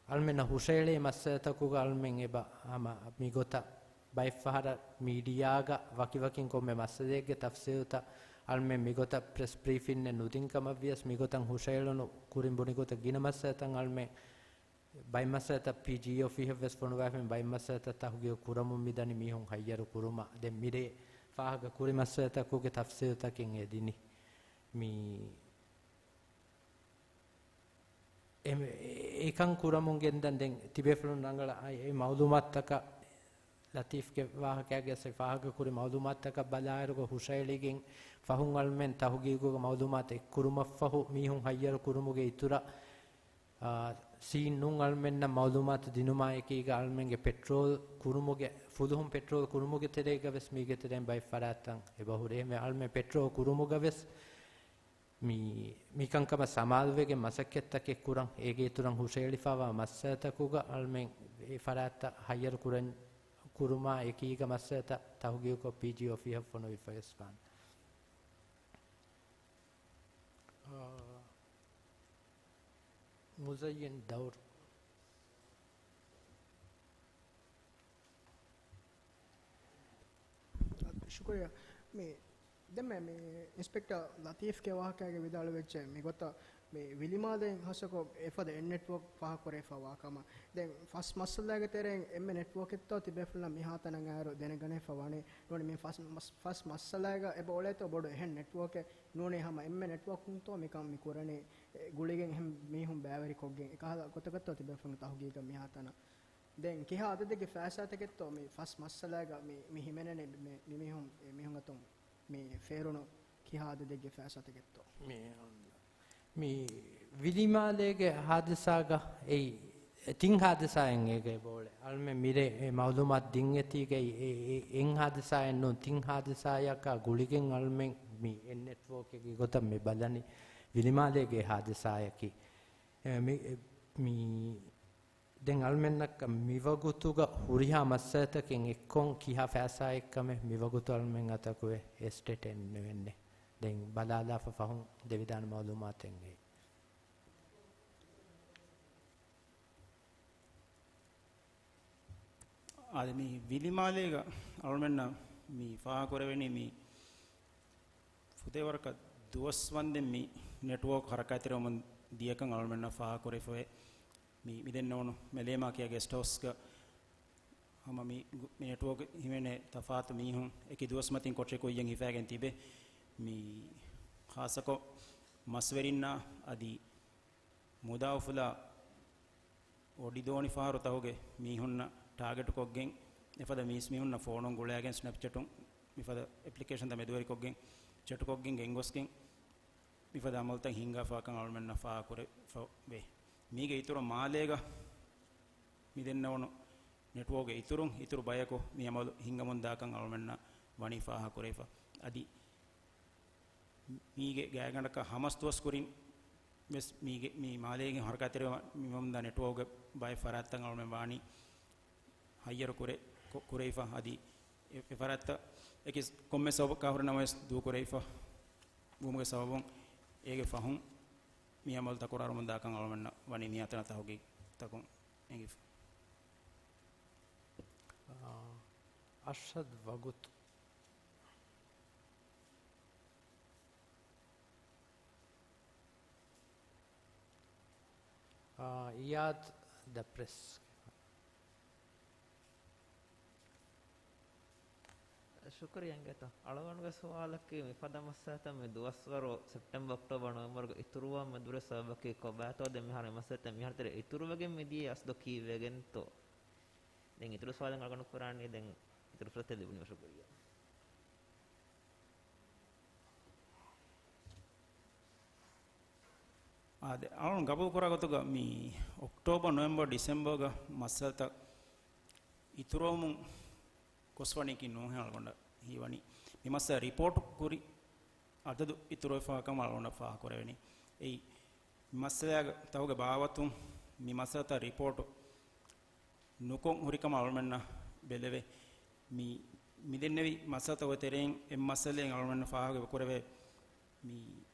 އަޅުމެންނަށް ހުށައެޅޭ މައްސަލަތަކުގަ އަޅުމެން އެބަ ހަމަ މިގޮތަށް ބައެއްފަހަރަށް މީޑިއާގަ ވަކިވަކިން ކޮންމެ މައްސަލައެއްގެ ތަފްސީލުތައް އަޅުމެން މިގޮތަށް ޕްރެސް ބްރީފިންއެއް ނުދިން ކަމަށް ވިޔަސް، މިގޮތަށް ހުށައެޅުނު ކުރިން ބުނި ގޮތަށް ގިނަ މައްސަލަތައް އަޅުމެން ބައެއް މައްސަލަތައް ޕީޖީ އޮފީހަށް ވެސް ފޮނުވާފައި، ބައެއް މައްސަލަތައް ތަހުގީގު ކުރަމުން މިދަނީ މީހުން ހައްޔަރު ކުރުމަށް. ދެން މިރޭ ފާހަގަ ކުރި މައްސަލަތަކުގެ ތަފްސީލުތަކެއް އެ ދިނީ. މި އެ-، އެކަން ކުރަމުން ގެންދަން ދެން ތިބޭފުޅުން ރަނގަޅަށް އައި-، އެ މައުލޫމާތުތަކަށް ލަތީފްގެ ވާހަކައިގެ އަސް ފާހަގަކުރި މައުލޫމާތުތަކަށް ބަލާއިރުގަ ހުށައެޅިގެން ފަހުން އަޅުމެން ތަހުގީގުގެ މައުލޫމާތު އެއްކުރުމަށްފަހު މީހުން ހައްޔަރު ކުރުމުގެ އިތުރަށް، އާ، ސީން ނޫން އަޅުމެންނަށް މައުލޫމާތު ދިނުމާ އެކީގަ އަޅުމެންގެ ޕެޓްރޯލް ކުރުމުގެ، ފުލުހުން ޕެޓްރޯލް ކުރުމުގެ ތެރޭގަ ވެސް މީގެ ތެރެއިން ބައެއް ފަރާތްތައް އެބަހުރޭ. އެހެންވެ އަޅުމެން ޕެޓްރޯލް ކުރުމުގަ ވެސް މި، މިކަންކަމަށް ސަމާލުވެގެން މަސައްކަތްތަކެއް ކުރަން، އޭގެ އިތުރަށް ހުށައެޅިފައިވާ މައްސަލަތަކުގަ އަޅުމެން އެ ފަރާތްތައް ހައްޔަރު ކުރަން، ކުރުމާ އެކީގަ މައްސަލަތައް ތަހުގީގުކޮށް ޕީޖީ އޮފީހަށް ފޮނުވިފަ ވެސް ވާނެ. އާ، މުޒައްޔިން ދައުރު. ޝުކުރިއްޔާ. މި ދެންމެ މި އިންސްޕެކްޓަރ ލަތީފްގެ ވާހަކައިގެ ވިދާޅުވެއްޖެ މިގޮތަށް މި ވިލިމާލެއިން ހާއްސަކޮށް އެފަދަ އެއް ނެޓްވޯކް ފާހަގަކުރެވިފައިވާ ކަމަށް. ދެން ފަސް މައްސަލައިގެ ތެރެއިން އެންމެ ނެޓްވޯކެއްތޯ ތިބޭފުޅުންނަށް މިހާތަނަށް އައިރު ދެނެގަނެފަ ވަނީ. ނޫނީ މި ފަސް މަސް-، ފަސް މައްސަލައިގަ އެބަ އުޅޭތޯ ބޮޑު އެހެން ނެޓްވޯކެއް ނޫނީ ހަމަ އެންމެ ނެޓްވޯކުންތޯ މިކަން މި ކުރަނީ، އެ، ގުޅިގެން އެހެން މީހުން ބައިވެރިކޮށްގެން އެކަހަލަ ގޮތަކަށްތޯ ތިބޭފުޅުން ތަހުގީގަށް މިހާތަނަށް. ދެން ކިހާ އަދަދެއްގެ ފައިސާތަކެއްތޯ މި ފަސް މައްސަލައިގަ މި، މި ހިމެނެނީ މި، މި މީހުން، އެ މީހުން އަތުން މި ފޭރުނު ކިހާ އަދަދެއްގެ ފައިސާތަކެއްތޯ؟ މި، މި ވިލިމާލޭގެ ހާދިސާގަ އެއީ ތިން ހާދިސާއެއް އޭގަ އެބައުޅޭ. އަޅުމެން މިރޭ އެ މައުލޫމާތު ދިން އެތީގައި އެ، އެ، އެއް ހާދިސާއެއް ނޫން، ތިން ހާދިސާޔަކާ ގުޅިގެން އަޅުމެން މި އެއް ނެޓްވޯކެއްގެ ގޮތަށް މި ބަލަނީ ވިލިމާލޭގެ ހާދިސާޔަކީ. އެ، މި، މި ދެން އަޅުމެންނަށް މިވަގުތުގަ ހުރިހާ މައްސަލަތަކެއް އެއްކޮށް ކިހާ ފައިސާއެއްކަމެއް މިވަގުތު އަޅުމެން އަތަކު އެ އެސްޓޭޓެއް ނުވެންނެ. ދެން ބަލާލާފަ ފަހުން ދެވިދާނެ މައުލޫމާތެއް އެއީ. އާދެ، މި ވިލިމާލޭގަ އަޅުމެންނަށް މި ފާހަގަކުރެވެނީ މި ފުދޭވަރަކަށް ދުވަސް ވަންދެން މި ނެޓްވޯކް ހަރަކާތްތެރިވަމުން ދިޔަކަން އަޅުމެންނަށް ފާހަގަކުރެވިފައި. މި، މިދެންނެވުނު މެލޭމާ ކިޔާ ގެސްޓް ހައުސްގަ ހަމަ މި، މި ނެޓްވޯކް ހިމެނޭ ތަފާތު މީހުން އެކި ދުވަސް މަތިން ކޮޓަރި ކުއްޔަށް ހިފައިގެން ތިބެ. މި ޚާއްޞަކޮށް މަސްވެރިންނާ އަދި މުދާ އުފުލާ އޮޑިދޯނި ފަހަރު ތަހުގެ މީހުންނަށް ޓާގެޓުކޮށްގެން، އެފަދަ މީސް މީހުންނަށް ފޯނުން ގުޅައިގެން ސްނެޕްޗެޓުން މިފަދަ އެޕްލިކޭޝަންތައް މެދުވެރިކޮށްގެން، ޗެޓުކޮށްގެން ގެންގޮސްގެން، މިފަދަ އަމަލުތައް ހިންގާފާކަން އަޅުމެންނަށް ފާހަގަކުރެވޭ. މީގެ އިތުރަށް މާލޭގަ މިދެންނެވުނު ނެޓްވޯކްގެ އިތުރުން އިތުރު ބަޔަކު މި އަމަލު ހިންގަމުންދާކަން އަޅުމެންނަށް ވަނީ ފާހަގަކުރެވިފަ. އަދި މީގެ ގާތްގަނޑަކަށް ހަމަސް ދުވަސް ކުރިން ވެސް މީގެ، މި މާލޭގެ ހަރަކާތްތެރިވަމުންދާ ނެޓްވޯކްގެ ބައެއް ފަރާތްތައް އަޅުމެން ވާނީ ހައްޔަރު ކުރެ، ކު، ކުރެވިފަ. އަދި އެ، އެ ފަރާތްތައް އެކި ކޮންމެ ސަބަބަކާ ހުރެ ނަމަވެސް ދޫކުރެވިފަ ވުމުގެ ސަބަބުން އޭގެ ފަހުން މި އަމަލު ތަކުރާރުމުންދާކަން އަޅުމެންނަށް ވަނީ މިހާތަނަށް ތަހުގީގުތަކުން އެނގިފަ. އާ، އަޝްހަދު ވަގުތު. އާ، އިޔާދު ދަ ޕްރެސް. ޝުކުރިއްޔާ އިނގޭތޯ. އަޅުގަނޑުގެ ސުވާލަކީ މިފަދަ މައްސަލަތައް މި ދުވަސްވަރު ސެޕްޓެމްބަރ އޮކްޓޯބަރ ނޮވެމްބަރުގެ އިތުރުވާން މެދުވެރި ސަބަބަކީ ކޮބާތޯ؟ ދެން މިހާރު މި މައްސަލަތައް މިހާރު ތެރޭ އިތުރުވެގެން މިދިޔައީ އަސްލު ކީއްވެގެންތޯ؟ ދެން އިތުރު ސުވާލެއް އަޅުގަނޑު ކުރާނީ ދެން އިތުރު ފުރުސަތެއް ލިބުނީމަ ޝުކުރިއްޔާ. އާދެ، އަޅުން ގަބޫލުކުރާ ގޮތުގަ މި އޮކްޓޯބަރ، ނޮވެމްބަރ، ޑިސެމްބަރގަ މައްސަލަތައް އިތުރުވަމުން ގޮސްވަނީކީ ނޫހެއް އަޅުގަނޑަށް ހީވަނީ. މި މައްސަލަ ރިޕޯޓް ކުރި އަދަދު އިތުރުވެފާ ކަމަށް އަޅުގަނޑަށް ފާހަގަކުރެވެނީ. އެއީ، މި މައްސަލައިގެ ތަހުގެ ބާވަތުން މި މައްސަލަތައް ރިޕޯޓު ނުކޮށް ހުރިކަމަށް އަޅުމެންނަށް ބެލެވޭ. މި، މިދެންނެވި މައްސަލަތަކުގެ ތެރެއިން އެއް މައްސަލައެއް އަޅުމެންނަށް ފާހަގަ ކުރެވޭ. މި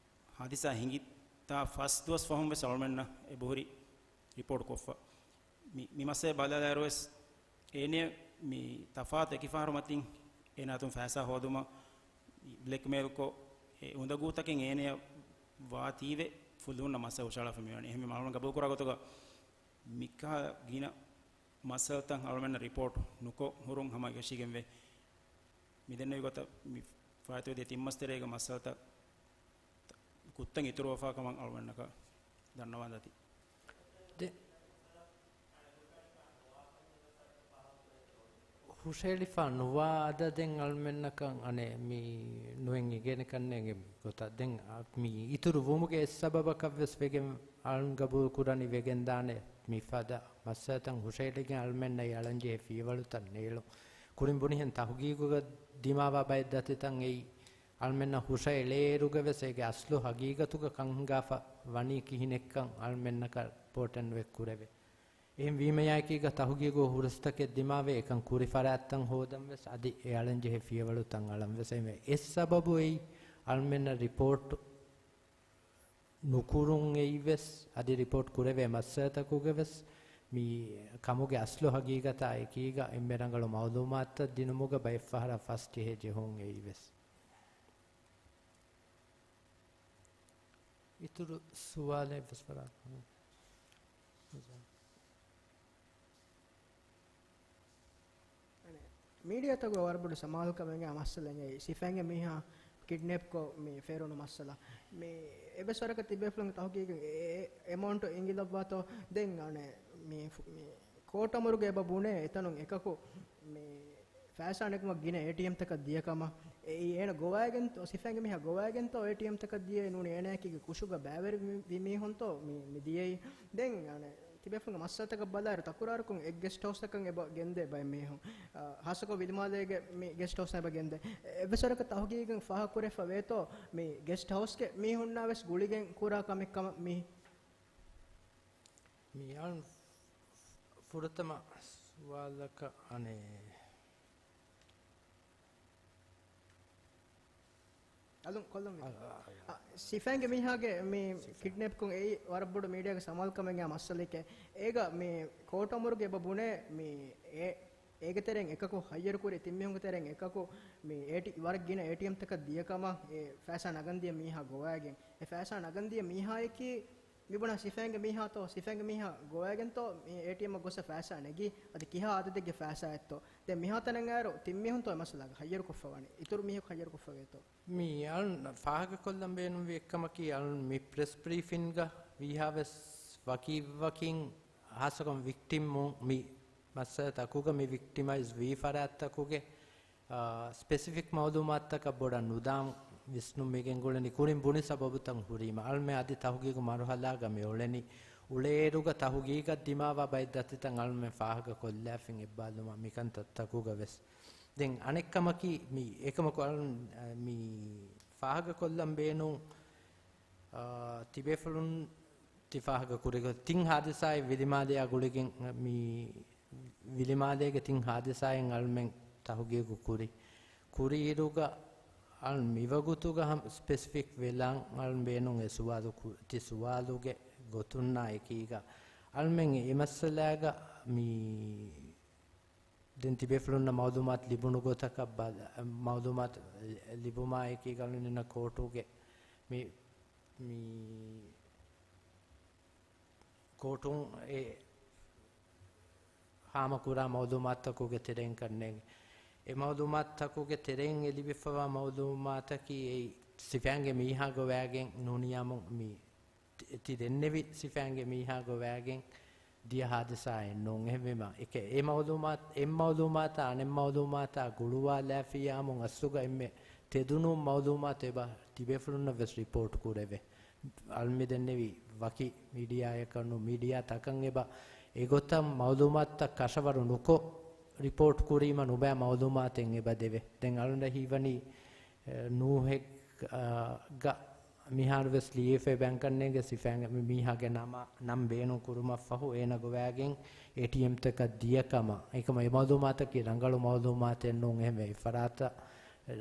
ހާދިސާ ހިނގިތާ ފަސް ދުވަސް ފަހުން ވެސް އަޅުމެންނަށް އެބަހުރި ރިޕޯޓް ކޮށްފަ. މި، މި މައްސަލަ ބަލާލާއިރު ވެސް އޭނެ މި ތަފާތު އެކި ފަހަރު މަތިން އޭނާ އަތުން ފައިސާ ހޯދުމަށް ބްލެކްމެއިލްކޮށް، އެ އުނދަގޫތަކެއް އޭނެއަށް ވާތީވެ ފުލުހުންނަށް މައްސަލަ ހުށަހަޅާފަ މިވަނީ. އެހެންވީމަ އަޅުގަނޑު ގަބޫލުކުރާ ގޮތުގަ މިކަހަލަ ގިނަ މައްސަލަތައް އަޅުމެންނަށް ރިޕޯޓް ނުކޮށް ހުރުން ހަމަ އެކަށީގެންވޭ. މިދެންނެވި ގޮތަށް މި ފާއިތުވެދިޔަ ތިން މަސް ތެރޭގަ މައްސަލަތައް ގުއްތަން އިތުރުވެފާ ކަމަށް އަޅުގަނޑަކަށް ދަންނަވާން ދަތި. ދެ-، ހުށަހެޅިފާ ނުވާ އަދަދެއް އަޅުމެންނަކަށް އަނެއް މި ނުއެއް އިނގޭނެ ކަންނޭނގެ ގޮތަށް. ދެން އަ، މި އިތުރު ވުމުގެ އެއް ސަބަބަކަށް ވެސް ވެގެން އަޅުން ގަބޫލު ކުރަނީ ވެގެން ދާނެ މި ފަދަ މައްސަލަތައް ހުށަހެޅިގެން އަޅުމެންނަށް އަޅަންޖެހޭ ފިޔަވަޅުތައް ނޭޅުން. ކުރިން ބުނިހެން ތަހުގީގުގަ ދިމާވާ ބައެއް ދަތިތައް އެއީ އަޅުމެންނަށް ހުށައެޅޭއިރުގަ ވެސް އޭގެ އަސްލު ހަގީގަތުގަ ކަން ހިނގާފަ ވަނީ ކިހިނެއްކަން އަޅުމެންނަކަށް ރިޕޯޓެއް ނުއެއް ކުރެވޭ. އެހެން ވީމަޔާއެކީގަ ތަހުގީގު ހުރަސްތަކެއް ދިމާވެ އެކަން ކުރި ފަރާތްތައް ހޯދަން ވެސް އަދި އެ އަޅަންޖެހޭ ފިޔަވަޅުތައް އަޅަން ވެސް އެމެ އެއް ސަބަބު އެއީ އަޅުމެންނަށް ރިޕޯޓް ނުކުރުން އެއީ ވެސް އަދި ރިޕޯޓް ކުރެވޭ މައްސަލަތަކުގަ ވެސް މި ކަމުގެ އަސްލު ހަގީގަތާ އެކީގަ އެންމެ ރަނގަޅު މައުލޫމާތުތައް ދިނުމުގަ ބައެއް ފަހަރަށް ފަސް ޖެހޭ ޖެހުން އެއީ ވެސް. އިތުރު ސުވާލެއް ވެސް ފަރާތު. މީޑިއާތަކުގަ ވަރަށް ބޮޑު ސަމާލުކަމެއްގެ މައްސަލައެއް ސިފައިންގެ މީހާ ކިޑްނެޕްކޮށް މި ފޭރުނު މައްސަލަ. މި އެއްވެސް ވަރަކަށް ތިބޭފުޅުންގެ ތަހުގީގު އެ، އެ، އެމައުންޓު އެނގިލައްވާތޯ؟ ދެން އަނެއް މި، މި ކޯޓް އަމުރުގެ އެބަ ބުނޭ އެތަނުން އެކަކު މި ފައިސާ ނެގުމަށް ގިނަ އޭޓީއެމްތަކަށް ދިޔަ ކަމަށް. އެއީ އޭނަ ގޮވައިގެންތޯ؟ ސިފައިންގެ މީހާ ގޮވައިގެންތޯ އޭޓީއެމްތަކަށް ދިޔައީ؟ ނޫނީ އޭނައަކީ ކުށުގަ ބައިވެރިވި މީހުންތޯ މި، މި ދިޔައީ؟ ދެން އަނެއް ތިބޭފުޅުންގެ މައްސަލަތަކަށް ބަލާއިރު، ތަކުރާރުކޮށް އެއް ގެސްޓް ހައުސްތަކަށް އެބަ ގެންދޭ ބައެއް މީހުން. އަ، ހާއްސަކޮށް ވިލިމާލޭގެ މި ގެސްޓް ހައުސް އެބަ ގެންދޭ. އެއްވެސް ވަރަކަށް ތަހުގީގުން ފާހަގަކުރެވިފަ ވޭތޯ މި ގެސްޓް ހައުސްގެ މީހުންނާ ވެސް ގުޅިގެން ކުރާ ކަމެއް ކަމަށް މި؟ މި އަޅުން ފުރަތަމަ ސުވާލަކަށް އަނެއް އަލުން ކޮށްލަން ވީ. އަ، އަ، އަ. އަ، ސިފައިންގެ މީހާގެ މި ސިފައިން. ކިޑްނެޕްކުން އެއީ ވަރަށް ބޮޑު މީޑިއާގެ ސަމާލުކަމެއްގެ މައްސަލައެކޭ. އޭގަ މި ކޯޓް އަމުރުގެ އެބަ ބުނޭ މި އޭ، އޭގެ ތެރެއިން އެކަކު ހައްޔަރުކުރި ތިން މީހުންގެ ތެރެއިން އެކަކު މި އޭޓީ، ވަރަށް ގިނަ އޭޓީއެމްތަކަށް ދިޔަ ކަމަށް އެ ފައިސާ ނަގަން ދިޔަ މީހާ ގޮވައިގެން. އެ ފައިސާ ނަގަން ދިޔަ މީހާއަކީ މިބުނާ ސިފައިންގެ މީހާތޯ، ސިފައިންގެ މީހާ ގޮވައިގެންތޯ މި އޭޓީއެމްއަށް ގޮސް ފައިސާ ނެގީ؟ އަދި ކިހާ އަދަދެއްގެ ފައިސާއެއްތޯ؟ ދެން މިހާތަނަށް އައިރު ތިން މީހުންތޯ އެ މައްސަލާގަ ހައްޔަރުކޮށްފަވަނީ؟ އިތުރު މީހަކު ހައްޔަރުކޮށްފަވޭތޯ؟ މި އަޅުން ފާހަގަކޮށްލަން ބޭނުންވި އެއްކަމަކީ، އަޅުން މި ޕްރެސް ބްރީފިންގަ ވީހާވެސް ވަކިވަކިން ހާއްސަކޮށް ވިކްޓިމުން މި މައްސަލަތަކުގަ މި ވިކްޓިމައިޒް ވީ ފަރާތްތަކުގެ އާ، ސްޕެސިފިކް މައުލޫމާތުތަކަށް ބޮޑަށް ނުދާން ވިސްނުން މިގެންގުޅެނީ ކުރިން ބުނި ސަބަބުތައް ހުރީމަ. އަޅުމެ އަދި ތަހުގީގު މަރުހަލާގަ މި އުޅެނީ. އުޅޭއިރުގަ ތަހުގީގަށް ދިމާވާ ބައެއް ދަތިތައް އަޅުމެ ފާހަގަ ކޮށްލާފިން އެއްބާލުމަށް މިކަންތައްތަކުގަ ވެސް. ދެން އަނެއްކަމަކީ މި އެކަމަކު އަޅުން، އަ، މި ފާހަގަ ކޮށްލަން ބޭނުން، އާ، ތިބޭފުޅުން ތި ފާހަގަ ކުރިގޮތް ތިން ހާދިސާއެއް ވިލިމާލެއާ ގުޅިގެން މި ވިލިމާލޭގެ ތިން ހާދިސާއެއް އަޅުމެން ތަހުގީގު ކުރި. ކުރިއިރުގަ އަޅުން މިވަގުތުގަ ހަމަ ސްޕެސިފިކް ވެލާން އަޅުން ބޭނުން އެ ސުވާލު ކު-، ތި ސުވާލުގެ ގޮތުންނާ އެކީގަ އަޅުމެން އެ މައްސަލާގަ މި ދެން ތިބޭފުޅުންނަށް މައުލޫމާތު ލިބުނު ގޮތަކަށް ބަލ-، މައުލޫމާތު ލިބުމާ އެކީގަ އަޅުންނަށް ކޯޓުގެ މި، މި ކޯޓުން އެ ހާމަކުރާ މައުލޫމާތުތަކުގެ ތެރެއިން ކަންނޭނގެ. އެ މައުލޫމާތުތަކުގެ ތެރެއިން އެ ލިބިފަވާ މައުލޫމާތަކީ އެއީ ސިފައިންގެ މީހާ ގޮވައިގެން ނޫނިއްޔާމު މި ތި-، ތި ދެންނެވި ސިފައިންގެ މީހާ ގޮވައިގެން ދިޔަ ހާދިސާއެއް ނޫން. އެހެންވީމަ، އެކެ-، އެ މައުލޫމާތު، އެއް މައުލޫމާތާ އަނެއް މައުލޫމާތާ ގުޅުވާލާފިއްޔާމު އަސްލުގަ އެންމެ ތެދުނޫން މައުލޫމާތު އެބަ ތިބޭފުޅުންނަށް ވެސް ރިޕޯޓް ކުރެވޭ. އަޅުން މި ދެންނެވި ވަކި މީޑިއާއަކަށް ނޫން، މީޑިއާ ތަކަށް އެބަ އެގޮތަށް މައުލޫމާތުތައް ކަށަވަރު ނުކޮށް، ރިޕޯޓް ކުރީމަ ނުބައި މައުލޫމާތެއް އެބަ ދެވޭ. ދެން އަޅުން ހީވަނީ، އެ، ނޫހެއް، އާ، ގަ މިހާރު ވެސް ލިޔެފައި ބޭންކަންނޭގެ ސިފައިން މި މީހާގެ ނަމާ، ނަން ބޭނުން ކުރުމަށްފަހު އޭނަ ގޮވައިގެން އޭޓީއެމްތަކަށް ދިޔަ ކަމަށް. އެކަމަ އެ މައުލޫމާތަކީ ރަނގަޅު މައުލޫމާތެއް ނޫން. އެހެންވެ، އެ ފަރާތަށް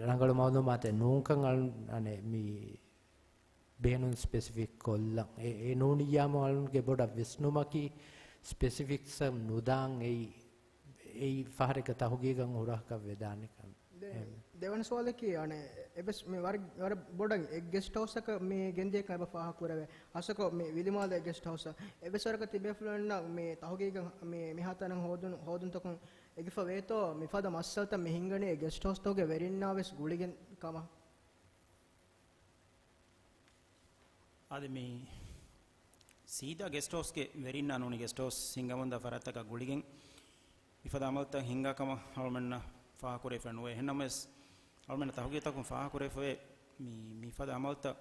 ރަނގަޅު މައުލޫމާތެއް ނޫންކަން އަޅުން، އަނެއް މި ބޭނުން ސްޕެސިފިކް ކޮށްލަން. އެ، އެ ނޫނިއްޔާމު އަޅުންގެ ބޮޑަށް ވިސްނުމަކީ ސްޕެސިފިކްސް ނުދާން އެއީ، އެއީ ފަހަރެއްގަ ތަހުގީގަށް ހުރަހަކަށް ވެދާނެ ކަން. ދެ-، އެހެން. ދެވަނަ ސުވާލަކީ، އަނެއް، އެއްވެސް މި ވަރަށް، ވަރަށް ބޮޑަށް އެއް ގެސްޓް ހައުސަކަށް މި ގެންދިޔަކަން އެބަ ފާހަގަކުރެވޭ. ހައުސަކޮށް މި ވިލިމާލޭ ގެސްޓް ހައުސަށް އެއްވެސް ވަރަކަށް ތިބޭފުޅުންނަށް މި ތަހުގީގަށް މި، މިހާތަނަށް ހޯދުނު، ހޯދުންތަކުން އެގިފަ ވޭތޯ؟ މިފަދަ މައްސަލަތައް މި ހިނގަނީ އެ ގެސްޓް ހައުސްތަކުގެ ވެރިންނާ ވެސް ގުޅިގެން ކަމަށް. އަދި މި ސީދާ ގެސްޓް ހައުސްގެ ވެރިންނާ ނޫނީ ގެސްޓް ހައުސް ހިންގަމުންދާ ފަރާތްތަކާ ގުޅިގެން މިފަދަ އަމަލުތައް ހިންގާ ކަމަށް އަޅުމެންނަށް ފާހަގަކުރެވިފަ ނުވޭ. އެހެންނަމަވެސް، އަޅުމެންނަށް ތަހުގީގުތަކުން ފާހަގަކުރެވިފައޭ، މި، މިފަދަ އަމަލުތައް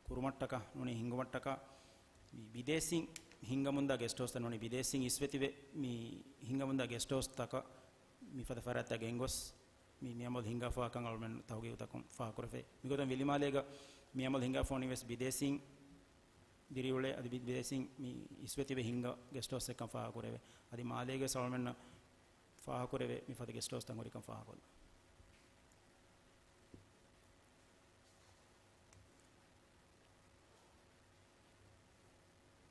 ކުރުމަށްޓަކާ ނޫނީ ހިންގުމަށްޓަކާ، މި ބިދޭސީން ހިންގަމުންދާ ގެސްޓް ހައުސްތައް ނޫނީ ބިދޭސީން އިސްވެތިވެ މި ހިންގަމުންދާ ގެސްޓް ހައުސްތަކަށް މިފަދަ ފަރާތްތައް ގެންގޮސް، މި، މި އަމަލު ހިންގާފަވާކަން އަޅުމެން ތަހުގީގުތަކުން ފާހަގަކުރެފައި. މިގޮތުން ވިލިމާލޭގަ މި އަމަލު ހިންގާފަވަނީ ވެސް ބިދޭސީން ދިރިއުޅޭ، އަދި ބި-، ބިދޭސީން މި އިސްވެތިވެ ހިންގާ ގެސްޓް ހައުސްއެއްކަން ފާހަގަކުރެވޭ. އަދި މާލޭގަ ވެސް އަޅުމެންނަށް ފާހަގަކުރެވޭ މިފަދަ ގެސްޓް ހައުސްތައް ހުރިކަން ފާހަގަކޮށްލަން.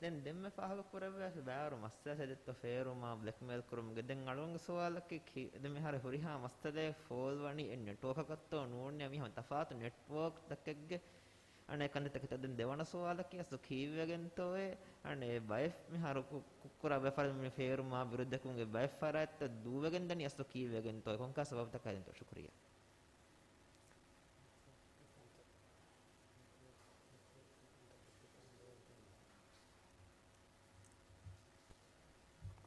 ދެން ދެންމެ ފާހަގަ ކުރެވޭ ބައިވަރު މައްސަލަ ހެދެއްތޯ ފޭރުމާ ބްލެކްމެއިލް ކުރުމުގެ. ދެން އަޅުގަނޑުގެ ސުވާލަކީ ކި-، ދެން މިހާރު ހުރިހާ މައްސަލައެއް ފޯލް ވަނީ އެ ނެޓްވޯކަކަށްތޯ ނޫން މިހާ ތަފާތު ނެޓްވޯކް ތަކެއްގެ އަނެއް ކަންތައްތަކެއްތޯ. ދެން ދެވަނަ ސުވާލަކީ އަސްލު ކީއްވެގެންތޯއޭ އަނެއް ބައެއް މިހާރު ކު-، ކު-، ކުރާ ބައެއް ފަރާތް މި ފޭރުމާ ބިރުދެކުމުގެ ބައެއް ފަރާތްތައް ދޫވެގެން ދަނީ އަސްލު ކީއްވެގެންތޯ؟ ކޮންކާ ސަބަބުތަކާ ހެދެންތޯ؟ ޝުކުރިއްޔާ.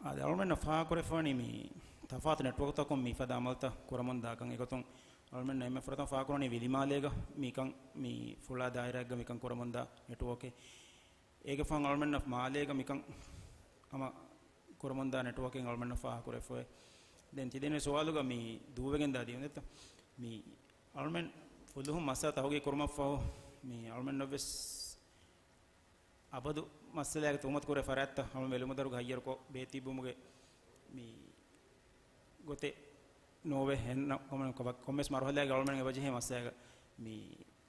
އާދެ، އަޅުމެންނަށް ފާހަގަކުރެފަވަނީ މި ތަފާތު ނެޓްވޯކްތަކުން މިފަދަ އަމަލުތައް ކުރަމުންދާކަން. އެގޮތުން އަޅުމެންނަށް އެންމެ ފުރަތަމަ ފާހަގަކުރަނީ ވިލިމާލޭގަ މިކަން މި ފުޅާ ދާއިރާއެއްގަ މިކަން ކުރަމުންދާ ނެޓްވޯކެއް. އޭގެ ފަހުން އަޅުމެންނަށް މާލޭގަ މިކަން ހަމަ ކުރަމުންދާ ނެޓްވޯކެއް އަޅުމެންނަށް ފާހަގަކުރެފައި. ދެން ތިދެން ސުވާލުގަ މި ދޫވެގެންދާ ދިޔުން ދެއްތަ؟ މި އަޅުމެން ފުލުހުން މައްސަލަ ތަހުގީގު ކުރުމަށްފަހު މި އަޅުމެންނަށްވެސް އަބަދު މައްސަލައިގެ ތުހުމަތު ކުރޭ ފަރާތްތައް ހަމަ ބެލުމުދަރުގަ ހައްޔަރުކޮށް ބޭތިއްބުމުގެ މި ގޮތެއް ނޯވެ. ހެންނަ ކޮންމެ-، ކޮބަ-، ކޮންމެސް މަރުހަލާގެ އަޅުމެން އެބަޖެހޭ މައްސަލައިގަ މި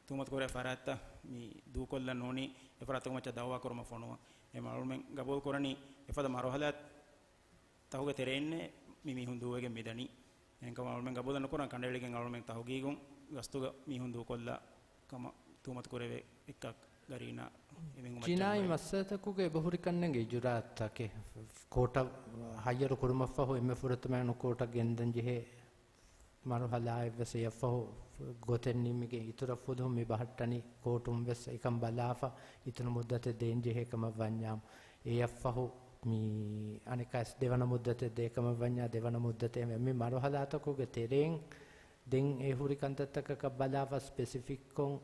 ތުހުމަތު ކުރޭ ފަރާތްތައް މި ދޫކޮށްލަން ނޫނީ އެ ފަރާތުގެ މައްޗަށް ދައުވާ ކުރުމަށް ފޮނުވަން. އެމަ އަޅުމެން ގަބޫލު ކުރަނީ އެފަދަ މަރުހަލާ ތަހުގެ ތެރެއިންނޭ މި މީހުން ދޫވެގެން މިދަނީ. އެހެންކަމުން އަޅުމެން ގަބޫލެއް ނުކުރަން ކަނޑައެޅިގެން އަޅުމެން ތަހުގީގުން ގަސްތުގަ މީހުން ދޫކޮށްލާ ކަމަށް ތުހުމަތު ކުރެވޭ އެއްކަ-، ގަރީނާ އެމެން އުމައްޗަށް ޖިނާއީ ނުވޭ. މައްސަލަތަކުގައި އެބަހުރި ކަންނޭނގެ އިޖުރާއަތްތަކެއް ކޯޓަށް ހައްޔަރު ކުރުމަށްފަހު އެންމެ ފުރަތަމަ އެން ކޯޓަށް ގެންދަން ޖެހޭ މަރުހަލާއެއްވެސް އެއަށްފަހު ގޮތެއް ނިންމިގެން އިތުރަށް ފުލުހުން މި ބަހައްޓަނީ ކޯޓުން ވެސް އެކަން ބަލާފަ އިތުރު މުއްދަތެއް ދޭން ޖެހޭ ކަމަށް ވަންޏާމު، އެއަށްފަހު މި އަނެއްކާވެސް ދެވަނަ މުއްދަތެއް ދޭ ކަމަށް ވަންޏާ ދެވަނަ މުއްދަތެއް މި މަރުހަލާތަކުގެ ތެރެއިން ދެން އެ ހުރި ކަންތައްތަކަކަށް ބަލާފަ ސްޕެސިފިކްކޮށް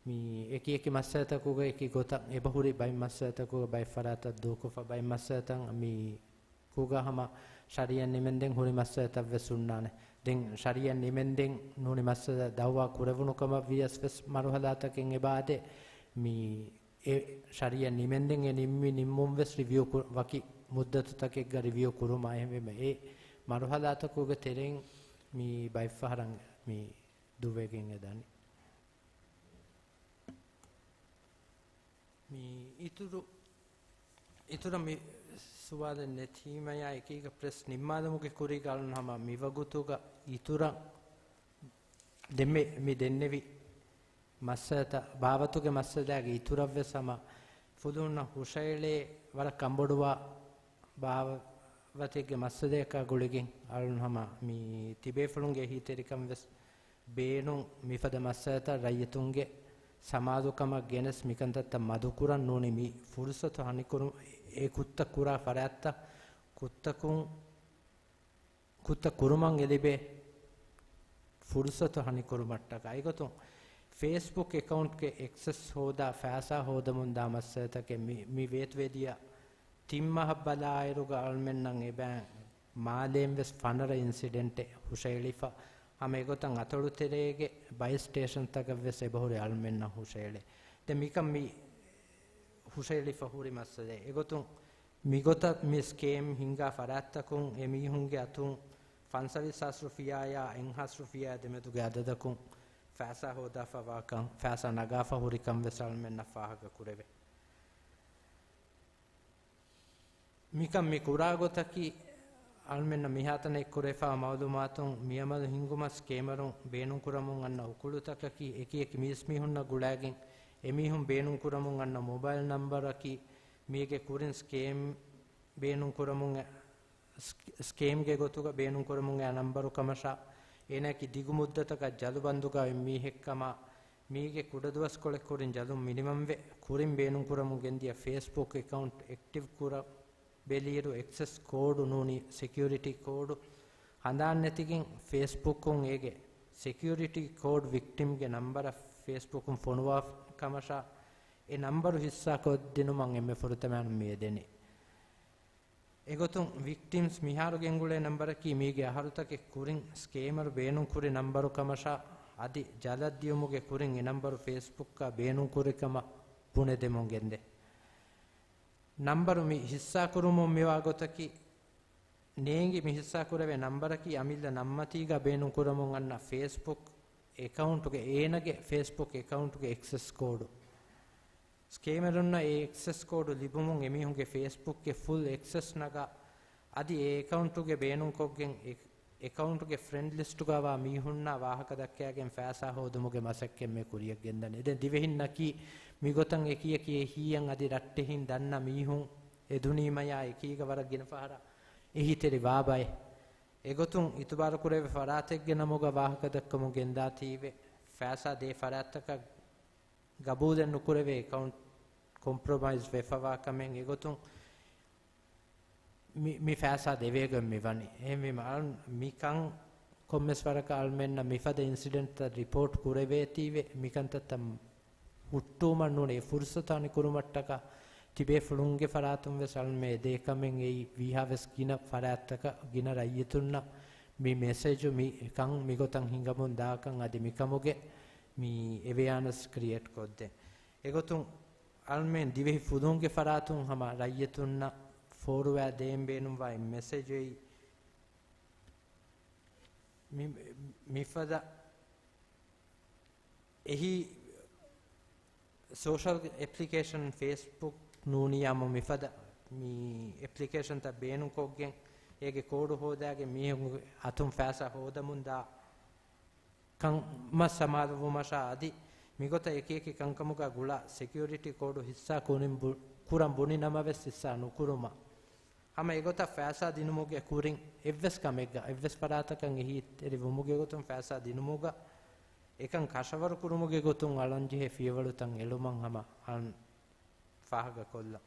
މި އެކި އެކި މައްސަލަތަކުގައި އެކި ގޮތަށް އެބަހުރި ބައެއް މައްސަލަތަކުގައި ބައެއް ފަރާތަށް ދޫކޮށްފަ ބައެއް މައްސަލަތައް މި ކުގަ ހަމަ ޝަރީއަތް ނިމެންދެން ހުރި މައްސަލަތައްވެސް ހުންނާނެ. ދެން ޝަރީއަތް ނިމެންދެން ނޫނީ މައްސަލަ ދައުވާ ކުރެވުނު ކަމަށް ވިޔަސް ވެސް މަރުހަލާތަކެއް އެބައާދޭ. މި އެ ޝަރީއަތް ނިމެންދެން އެ ނިންމި ނިންމުން ވެސް ރިވިއު ކު-، ވަކި މުއްދަތުތަކެއްގަ ރިވިއު ކުރުމާ އެހެންވީމަ އެ މަރުހަލާތަކުގެ ތެރެއިން މި ބައެއްފަހަރަށް މި ދުވެގެން އެދަނީ. މި އިތުރު، އިތުރަށް މި ސުވާލެއް ނެތީމަޔާ އެކީގަ ޕްރެސް ނިންމާލުމުގެ ކުރީގަ އަޅުން ހަމަ މިވަގުތުގަ އިތުރަށް ދެންމެ މި ދެންނެވި މައްސަލަތައް ބާވަތުގެ މައްސަލާގެ އިތުރަށްވެސް ހަމަ ފުލުހުންނަށް ހުށައެޅޭ ވަރަށް ކަންބޮޑުވާ ބާވަތެއްގެ މައްސަލަޔަކާ ގުޅިގެން އަޅުން ހަމަ މި ތިބޭފުޅުންގެ އެހީތެރިކަން ވެސް ބޭނުން މިފަދަ މައްސަލަތައް ރައްޔިތުންގެ ސަމާލުކަމަށް ގެނެސް މިކަންތައްތައް މަދުކުރަން ނޫނީ މި ފުރުސަތު ހަނިކުރު-، އެ ކުށްތައް ކުރާ ފަރާތްތައް ކުށްތަކުން، ކުށްތައް ކުރުމަށް އެ ލިބޭ ފުރުސަތު ހަނިކުރުމަށްޓަކާ. އެގޮތުން ފޭސްބުކް އެކައުންޓްގެ އެކްސެސް ހޯދާ ފައިސާ ހޯދަމުންދާ މައްސަލަތަކެއް މި، މި ވޭތުވެދިޔަ ތިން މަހަށް ބަލާއިރުގަ އަޅުމެންނަށް އެބައިން މާލޭން ވެސް ފަނަރަ އިންސިޑެންޓެއް ހުށައެޅިފަ، ހަމަ އެގޮތަށް އަތޮޅު ތެރޭގެ ބައިސްޓޭޝަންތަކަށް ވެސް އެބަހުރި އަޅުމެންނަށް ހުށައެޅޭ. ދެން މިކަން މި ހުށައެޅިފަ ހުރި މައްސަލައެއް. އެގޮތުން މިގޮތަށް މި ސްކޭމް ހިންގާ ފަރާތްތަކުން އެމީހުންގެ އަތުން ފަންސަވީސް ހާސް ރުފިޔާޔާ އެއްހާސް ރުފިޔާ ދެމެދުގެ އަދަދަކުން ފައިސާ ހޯދާފަވާކަން، ފައިސާ ނަގާފަ ހުރިކަން ވެސް އަޅުމެންނަށް ފާހަގަ ކުރެވޭ. މިކަން މި ކުރާ ގޮތަކީ، އަޅުމެންނަށް މިހާތަނަށް އެއްކުރެވިފާ މައުލޫމާތުން މިއަމަލު ހިންގުމަށް ސްކޭމަރުން ބޭނުންކުރަމުން އަންނަ އުކުޅުތަކަކީ، އެކި އެކި މީސްމީހުންނަށް ގުޅާގެން އެމީހުން ބޭނުންކުރަމުން އަންނަ މޮބައިލް ނަންބަރަކީ، މީގެ ކުރިން ސްކޭމް ބޭނުންކުރަމުން ސް-، ސްކޭމްގެ ގޮތުގަ ބޭނުންކުރަމުން އަންނަ ނަންބަރު ކަމަށާ، އޭނާއަކީ ދިގު މުއްދަތަކަށް ޖަލު ބަންދުގަ އޮތް މީހެއްކަމާ، މީގެ ކުޑަދުވަސްކޮޅެއް ކުރިން ޖަލުން މިނިވަންވެ، ކުރިން ބޭނުންކުރަމުން ގެންދިޔަ ފޭސްބުކް އެކައުންޓް އެކްޓިވް ކުރަން ބެލިއިރު އެކްސެސް ކޯޑު ނޫނީ ސެކިއުރިޓީ ކޯޑު ހަނދާން ނެތިގެން ފޭސްބުކުން އޭގެ ސެކިއުރިޓީ ކޯޑް ވިކްޓިމްގެ ނަންބަރަށް ފޭސްބުކުން ފޮނުވާ ކަމަށާ، އެ ނަންބަރު ހިއްސާކޮށްދިނުމަށް އެންމެ ފުރަތަމައިން މި އެދެނީ. އެގޮތުން ވިކްޓިމްސް މިހާރު ގެންގުޅޭ ނަންބަރަކީ މީގެ އަހަރުތަކެއް ކުރިން ސްކޭމަރު ބޭނުންކުރި ނަންބަރު ކަމަށާ، އަދި ޖަލަށް ދިޔުމުގެ ކުރިން އެ ނަންބަރު ފޭސްބުކްއާ ބޭނުންކުރި ކަމަށް ބުނެދެމުން ގެންދޭ. ނަންބަރު މި ހިއްސާކުރުމުން މިވާ ގޮތަކީ، ނޭނގި މި ހިއްސާކުރެވޭ ނަންބަރަކީ އަމިއްލަ ނަންމަތީގަ ބޭނުންކުރަމުން އަންނަ ފޭސްބުކް އެކައުންޓުގެ، އޭނަގެ ފޭސްބުކް އެކައުންޓުގެ އެކްސެސް ކޯޑު. ސްކޭމަރުންނަށް އެ އެކްސެސް ކޯޑު ލިބުމުން އެމީހުންގެ ފޭސްބުކްގެ ފުލް އެކްސެސް ނަގާ، އަދި އެ އެކައުންޓުގެ ބޭނުންކޮށްގެން އެ އެކައުންޓުގެ ފްރެންޑް ލިސްޓުގަވާ މީހުންނާ ވާހަކަ ދައްކައިގެން ފައިސާ ހޯދުމުގެ މަސައްކަތް މި ކުރިޔަށް ގެންދަނީ. ދެން ދިވެހިންނަކީ މިގޮތަށް އެކި އެކި އެހީއަށް އަދި ރައްޓެހިން ދަންނަ މީހުން އެދުނީމަޔާ އެކީގަ ވަރަށް ގިނަ ފަހަރަށް އެހީތެރި ވާ ބައެއް. އެގޮތުން އިތުބާރުކުރެވޭ ފަރާތެއްގެ ނަމުގަ ވާހަކަ ދައްކަމުން ގެންދާތީވެ، ފައިސާ ދޭ ފަރާތްތަކަށް ގަބޫލެއް ނުކުރެވޭ އެކައުންޓް ކޮމްޕްރޮމައިޒް ވެފަވާ ކަމެއް. އެގޮތުން މި، މި ފައިސާ ދެވޭގޮތް މި ވަނީ. އެހެންވީމަ، އަޅުން މިކަން ކޮންމެސް ވަރަކަށް އަޅުމެންނަށް މިފަދަ އިންސިޑެންޓްތައް ރިޕޯޓް ކުރެވޭތީވެ، މިކަންތައްތައް ހުއްޓުވުމަށް ނޫނީ އެ ފުރުސަތު ހަނިކުރުމަށްޓަކާ ތިބޭފުޅުންގެ ފަރާތުން ވެސް އަޅުމެން އެދޭ ކަމެއް އެއީ ވީހާވެސް ގިނަ ފަރާތްތަކަށް ގިނަ ރައްޔިތުންނަށް މި މެސެޖު މި ކަން މިގޮތަށް ހިނގަމުން ދާކަން އަދި މިކަމުގެ މި އެވެއާނަސް ކްރިއޭޓް ކޮށްދޭ. އެގޮތުން އަޅުމެން ދިވެހި ފުލުހުންގެ ފަރާތުން ހަމަ ރައްޔިތުންނަށް ފޯރުވާ ދޭން ބޭނުންވާ އެއް މެސެޖެއް މި، މިފަދަ އެހީ ސޯޝަލް އެޕްލިކޭޝަން ފޭސްބުކް ނޫނިޔާމު މިފަދަ މި އެޕްލިކޭޝަންތައް ބޭނުންކޮށްގެން އޭގެ ކޯޑު ހޯދާގެން މީހުންގެ އަތުން ފައިސާ ހޯދަމުންދާ ކަމަށް ސަމާލުވުމަށާ އަދި މިގޮތަށް އެކި އެކި ކަންކަމުގަ ގުޅާ ސެކިއުރިޓީ ކޯޑު ހިއްސާ ކުރިން ބު-، ކުރަން ބުނި ނަމަވެސް ހިއްސާ ނުކުރުމަށް. ހަމަ އެގޮތަށް ފައިސާ ދިނުމުގެ ކުރިން އެއްވެސް ކަމެއްގަ، އެއްވެސް ފަރާތަކަށް އެހީތެރި ވުމުގެ ގޮތުން ފައިސާ ދިނުމުގަ، އެކަން ކަށަވަރު ކުރުމުގެ ގޮތުން އަޅަން ޖެހޭ ފިޔަވަޅުތައް އެޅުމަށް ހަމަ އަޅަން ފާހަގަ ކޮށްލަން.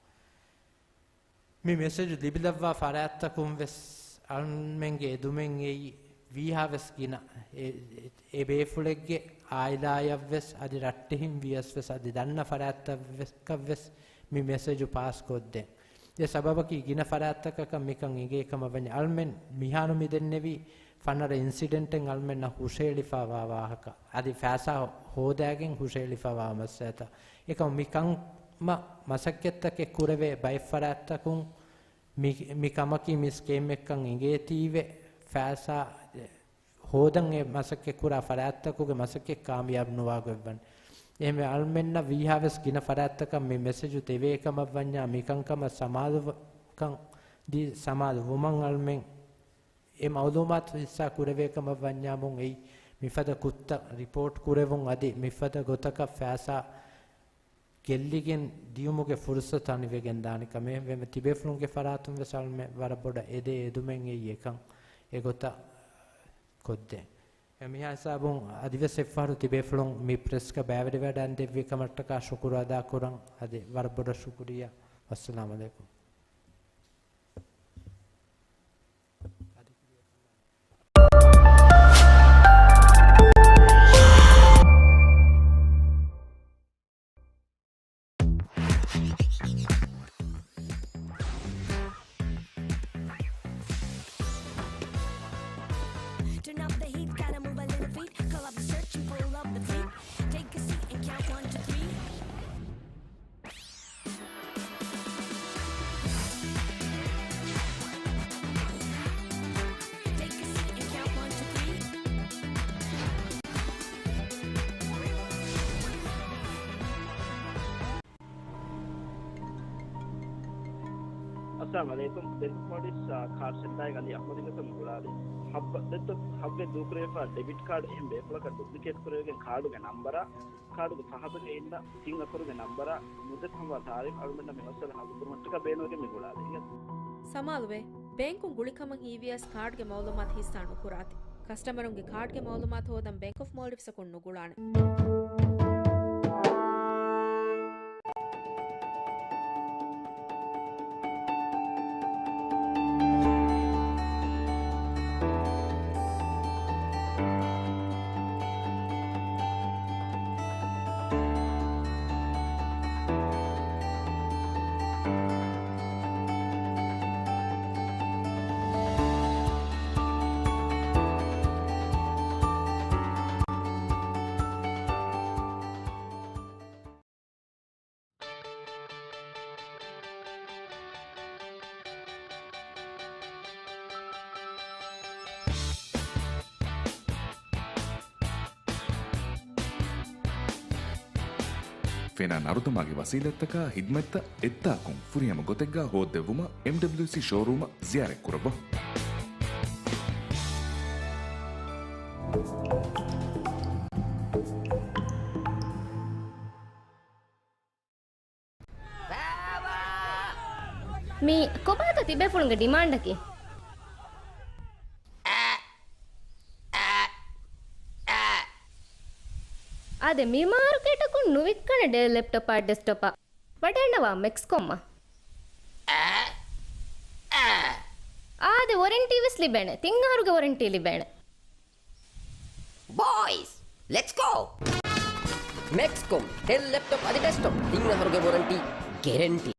މި މެސެޖު ލިބިލައްވާ ފަރާތްތަކުން ވެސް އަޅުމެންގެ އެދުމެއް އެއީ ވީހާވެސް ގިނަ އެ، އެ، އެ ބޭފުޅެއްގެ އާއިލާއަށްވެސް އަދި ރައްޓެހިން ވިޔަސްވެސް އަދި ދަންނަ ފަރާތްތަކަށްވެސް މި މެސެޖު ޕާސް ކޮށްދޭން. އެ ސަބަބަކީ ގިނަ ފަރާތްތަކަކަށް މިކަން އެނގޭ ކަމަށް ވަންޏާ އަޅުމެން މިހާރު މި ދެންނެވީ ފަނަރަ އިންސިޑެންޓެއް އަޅުމެންނަށް ހުށައެޅިފައިވާ ވާހަކަ އަދި ފައިސާ ހޯދާގެން ހުށައެޅިފައިވާ މައްސަލަތައް. އެކަމު މި ކަން މަ-، މަސައްކަތްތަކެއް ކުރެވޭ ބައެއް ފަރާތްތަކުން މި، މި ކަމަކީ މި ސްކޭމެއްކަން އެނގޭތީވެ، ފައިސާ ހޯދަން އެ މަސައްކަތް ކުރާ ފަރާތްތަކުގެ މަސައްކަތް ކާމިޔާބު ނުވާގޮތްވަން. އެހެންވެ، އަޅުމެންނަށް ވީހާވެސް ގިނަ ފަރާތްތަކަށް މި މެސެޖު ދެވޭ ކަމަށް ވަންޏާ، މިކަންކަމަށް ސަމާލު ވ-، ކަން ދީ ސަމާލު ވުމަށް އަޅުމެން އެ މައުލޫމާތު ހިއްސާ ކުރެވޭ ކަމަށް ވަންޏާމުން އެއީ މިފަދަ ކުށްތައް ރިޕޯޓް ކުރެވުން އަދި މިފަދަ ގޮތަކަށް ފައިސާ ގެއްލިގެން ދިޔުމުގެ ފުރުސަތު ހަނިވެގެން ދާނެ ކަމެއް. އެހެންވެ، ތިބޭފުޅުންގެ ފަރާތުން ވެސް އަޅުމެން ވަރަށް ބޮޑަށް އެދޭ އެދުމެއް އެއީ އެކަން އެގޮތަށް ކޮށްދޭން. އެ މިހާ ހިސާބުން އަދިވެސް އެއްފަހަރު ތިބޭފުޅުން މި ޕްރެސްގަ ބައިވެރިވެވަޑައިގެން ދެއްވި ކަމަށްޓަކާ ޝުކުރު އަދާކުރަން. އަދި ވަރަށް ބޮޑަށް ޝުކުރިއްޔާ. ވައްސަލާމް އަލައިކުމް. Turn up the heat, gotta move a little feet. Call up the search and pull up the feet. Take a seat and count one, two, three. އައްސަލާމު ޢަލައިކުމް. ބެންކް މޯލްޑިވްސް، އާ، ކާޑް ސެންޓާއެއްގަ އަދި އަޙްމަދު އިނގޭތޯ މި ގުޅާލީ. ހައްވަ-، ދެއްތޯ ހައްވެ ދޫކުރެވިފަ ޑެބިޓް ކާޑް އެހެން ބޭފުޅަކަށް ޑުޕްލިކޭޓް ކުރެވިގެން ކާޑުގެ ނަންބަރާ، ކާޑުގެ ފަހަތުގައި އިންނަ ތިން އަކުރުގެ ނަންބަރާ ނުދެއްތޯ ހަމަ ތާރީޚް އަޅުމެންނަށް މި މައްސަލަ ހައްލު ކުރުމަށްޓަކާ ބޭނުންވެގެން މި ގުޅާލީ. ސަމާލުވޭ، ބޭންކުން ގުޅިކަމަށް ހީވިޔަސް ކާޑްގެ މައުލޫމާތު ހިއްސާ ނުކުރާތި. ކަސްޓަމަރުންގެ ކާޑްގެ މައުލޫމާތު ހޯދަން ބޭންކް އޮފް މޯލްޑިވްސަކުން ނުގުޅާނެ. ފެނާ ނަރުދަމާގެ ވަސީލަތްތަކާ ޚިދުމަތްތައް އެއްތާކުން ފުރިހަމަ ގޮތެއްގާ ހޯއްދެއްވުމަށް އެމްޑަބްލިއުސީ ޝޯރޫމަށް ޒިޔާރަތްކުރައްވާ. މީ ކޮބާތޯ ތިބޭފުޅުންގެ ޑިމާންޑަކީ؟ އާދެ، މި މާރުކޭޓަކުން ނުވިއްކަނެ ޑެލް ލެޕްޓޮޕާ ޑެސްކްޓޮޕާ. ވަޑައިންނަވާ މެކްސްކޮމްއަށް. އާދެ، ވޮރެންޓީ ވެސް ލިބޭނެ. ތިން އަހަރުގެ ވޮރެންޓީ ލިބޭނެ. ބޯއިޒް، ލެޓްސް ގޯ! މެކްސްކޮމް، ޑެލް ލެޕްޓޮޕް އަދި ޑެސްކްޓޮޕް، ތިން އަހަރުގެ ވޮރަންޓީ ގެރެންޓީ.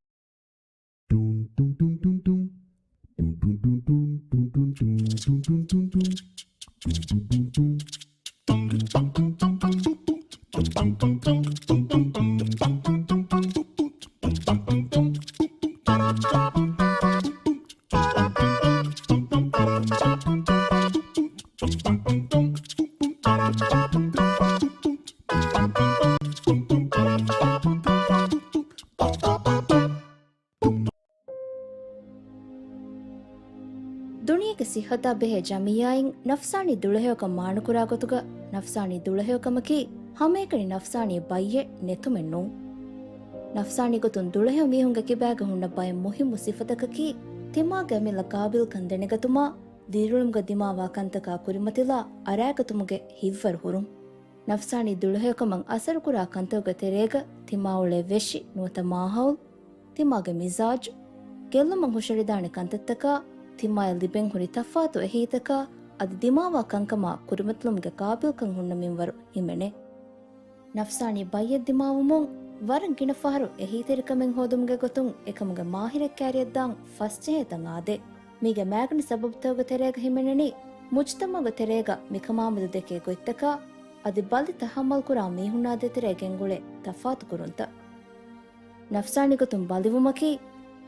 ދުނިޔޭގެ ސިއްހަތާ ބެހޭ ޖަމިއްޔާއިން ނަފްސާނީ ދުޅަހެޔޮކަން މާނަކުރާ ގޮތުގަ، ނަފްސާނީ ދުޅަހެޔޮކަމަކީ ހަމައެކަނި ނަފްސާނީ ބައްޔެއް ނެތުމެއް ނޫން. ނަފްސާނީ ގޮތުން ދުޅަހެޔޮ މީހުންގެ ކިބާގަ ހުންނަ ބައެއް މުހިއްމު ސިފަތަކަކީ، ތިމާގެ އަމިއްލަ ގާބިލްކަން ދެނެގަތުމާ، ދިރިއުޅުމުގަ ދިމާވާ ކަންތަކާ ކުރިމަތިލާ އަރާގަތުމުގެ ހިތްވަރު ހުރުން. ނަފްސާނީ ދުޅަހެޔޮކަމަށް އަސަރުކުރާ ކަންތަކުގެ ތެރޭގަ ތިމާއުޅޭ ވެށި ނުވަތަ މާހައުލް، ތިމާގެ މިޒާޖު، ގެއްލުމަށް ހުށަހެޅިދާނެ ކަންތައްތަކާ، ތިމާޔަށް ލިބެން ހުރި ތަފާތު އެހީތަކާ، އަދި ދިމާވާ ކަންކަމާ ކުރިމަތިލުމުގެ ގާބިލްކަން ހުންނަ މިންވަރު ހިމެނޭ. ނަފްސާނީ ބައްޔެއް ދިމާވުމުން ވަރަށް ގިނަ ފަހަރު އެހީތެރިކަމެއް ހޯދުމުގެ ގޮތުން އެކަމުގެ މާހިރެއް ކާރިއަށްދާން ފަސްޖެހޭތަން އާދޭ. މީގެ މާގަނޑު ސަބަބުތަކުގެ ތެރޭގަ ހިމެނެނީ، މުޖްތަމަޢުގެ ތެރޭގަ މިކަމާމެދު ދެކޭ ގޮތްތަކާ، އަދި ބަލި ތަޙައްމަލްކުރާ މީހުންނާ ދޭތެރޭ ގެންގުޅޭ ތަފާތު ކުރުންތައް. ނަފްސާނީ ގޮތުން ބަލިވުމަކީ،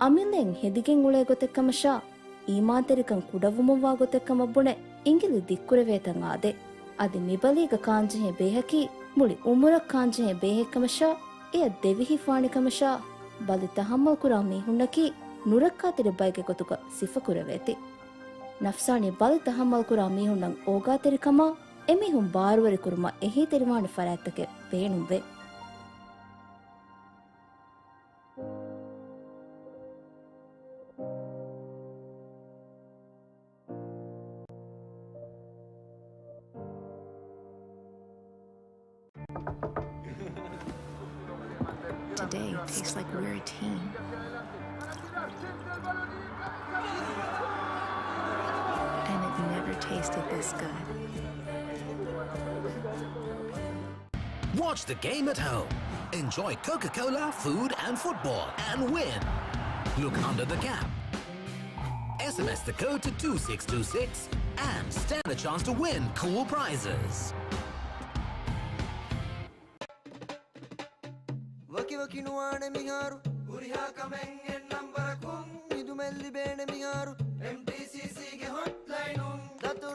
އަމިއްލައިން ހެދިގެން އުޅޭ ގޮތެއްކަމަށާ، އީމާންތެރިކަން ކުޑަވުމުންވާ ގޮތެއްކަމަށް ބުނެ، އިނގިލި ދިއްކުރެވޭތަން އާދޭ. އަދި މިބަލީގަ ކާންޖެހޭ ބޭހަކީ، މުޅި އުމުރަށް ކާންޖެހޭ ބޭހެއްކަމަށާ، އެޔަށް ދެވިހިފާނެކަމަށާ، ބަލި ތަޙައްމަލްކުރާ މީހުންނަކީ، ނުރައްކާތެރި ބައެއްގެ ގޮތުގަ ސިފަކުރެވޭތީ. ނަފްސާނީ ބަލި ތަޙައްމަލްކުރާ މީހުންނަށް އޯގާތެރިކަމާ، އެމީހުން ބާރުވެރިކުރުމަށް އެހީތެރިވާނެ ފަރާތްތަކެއް ބޭނުންވޭ. Today tastes like we're a team. And it never tasted this good. Watch the game at home. Enjoy Coca-Cola, food, and football, and win. Look under the cap. S M S the code to two six two six and stand a chance to win cool prizes. ވަކިވަކި ނުވާނެ މިހާރު. ހުރިހާ ކަމެއް އެއް ނަންބަރަކުން. މިދުމެއް ލިބޭނެ މިހާރު.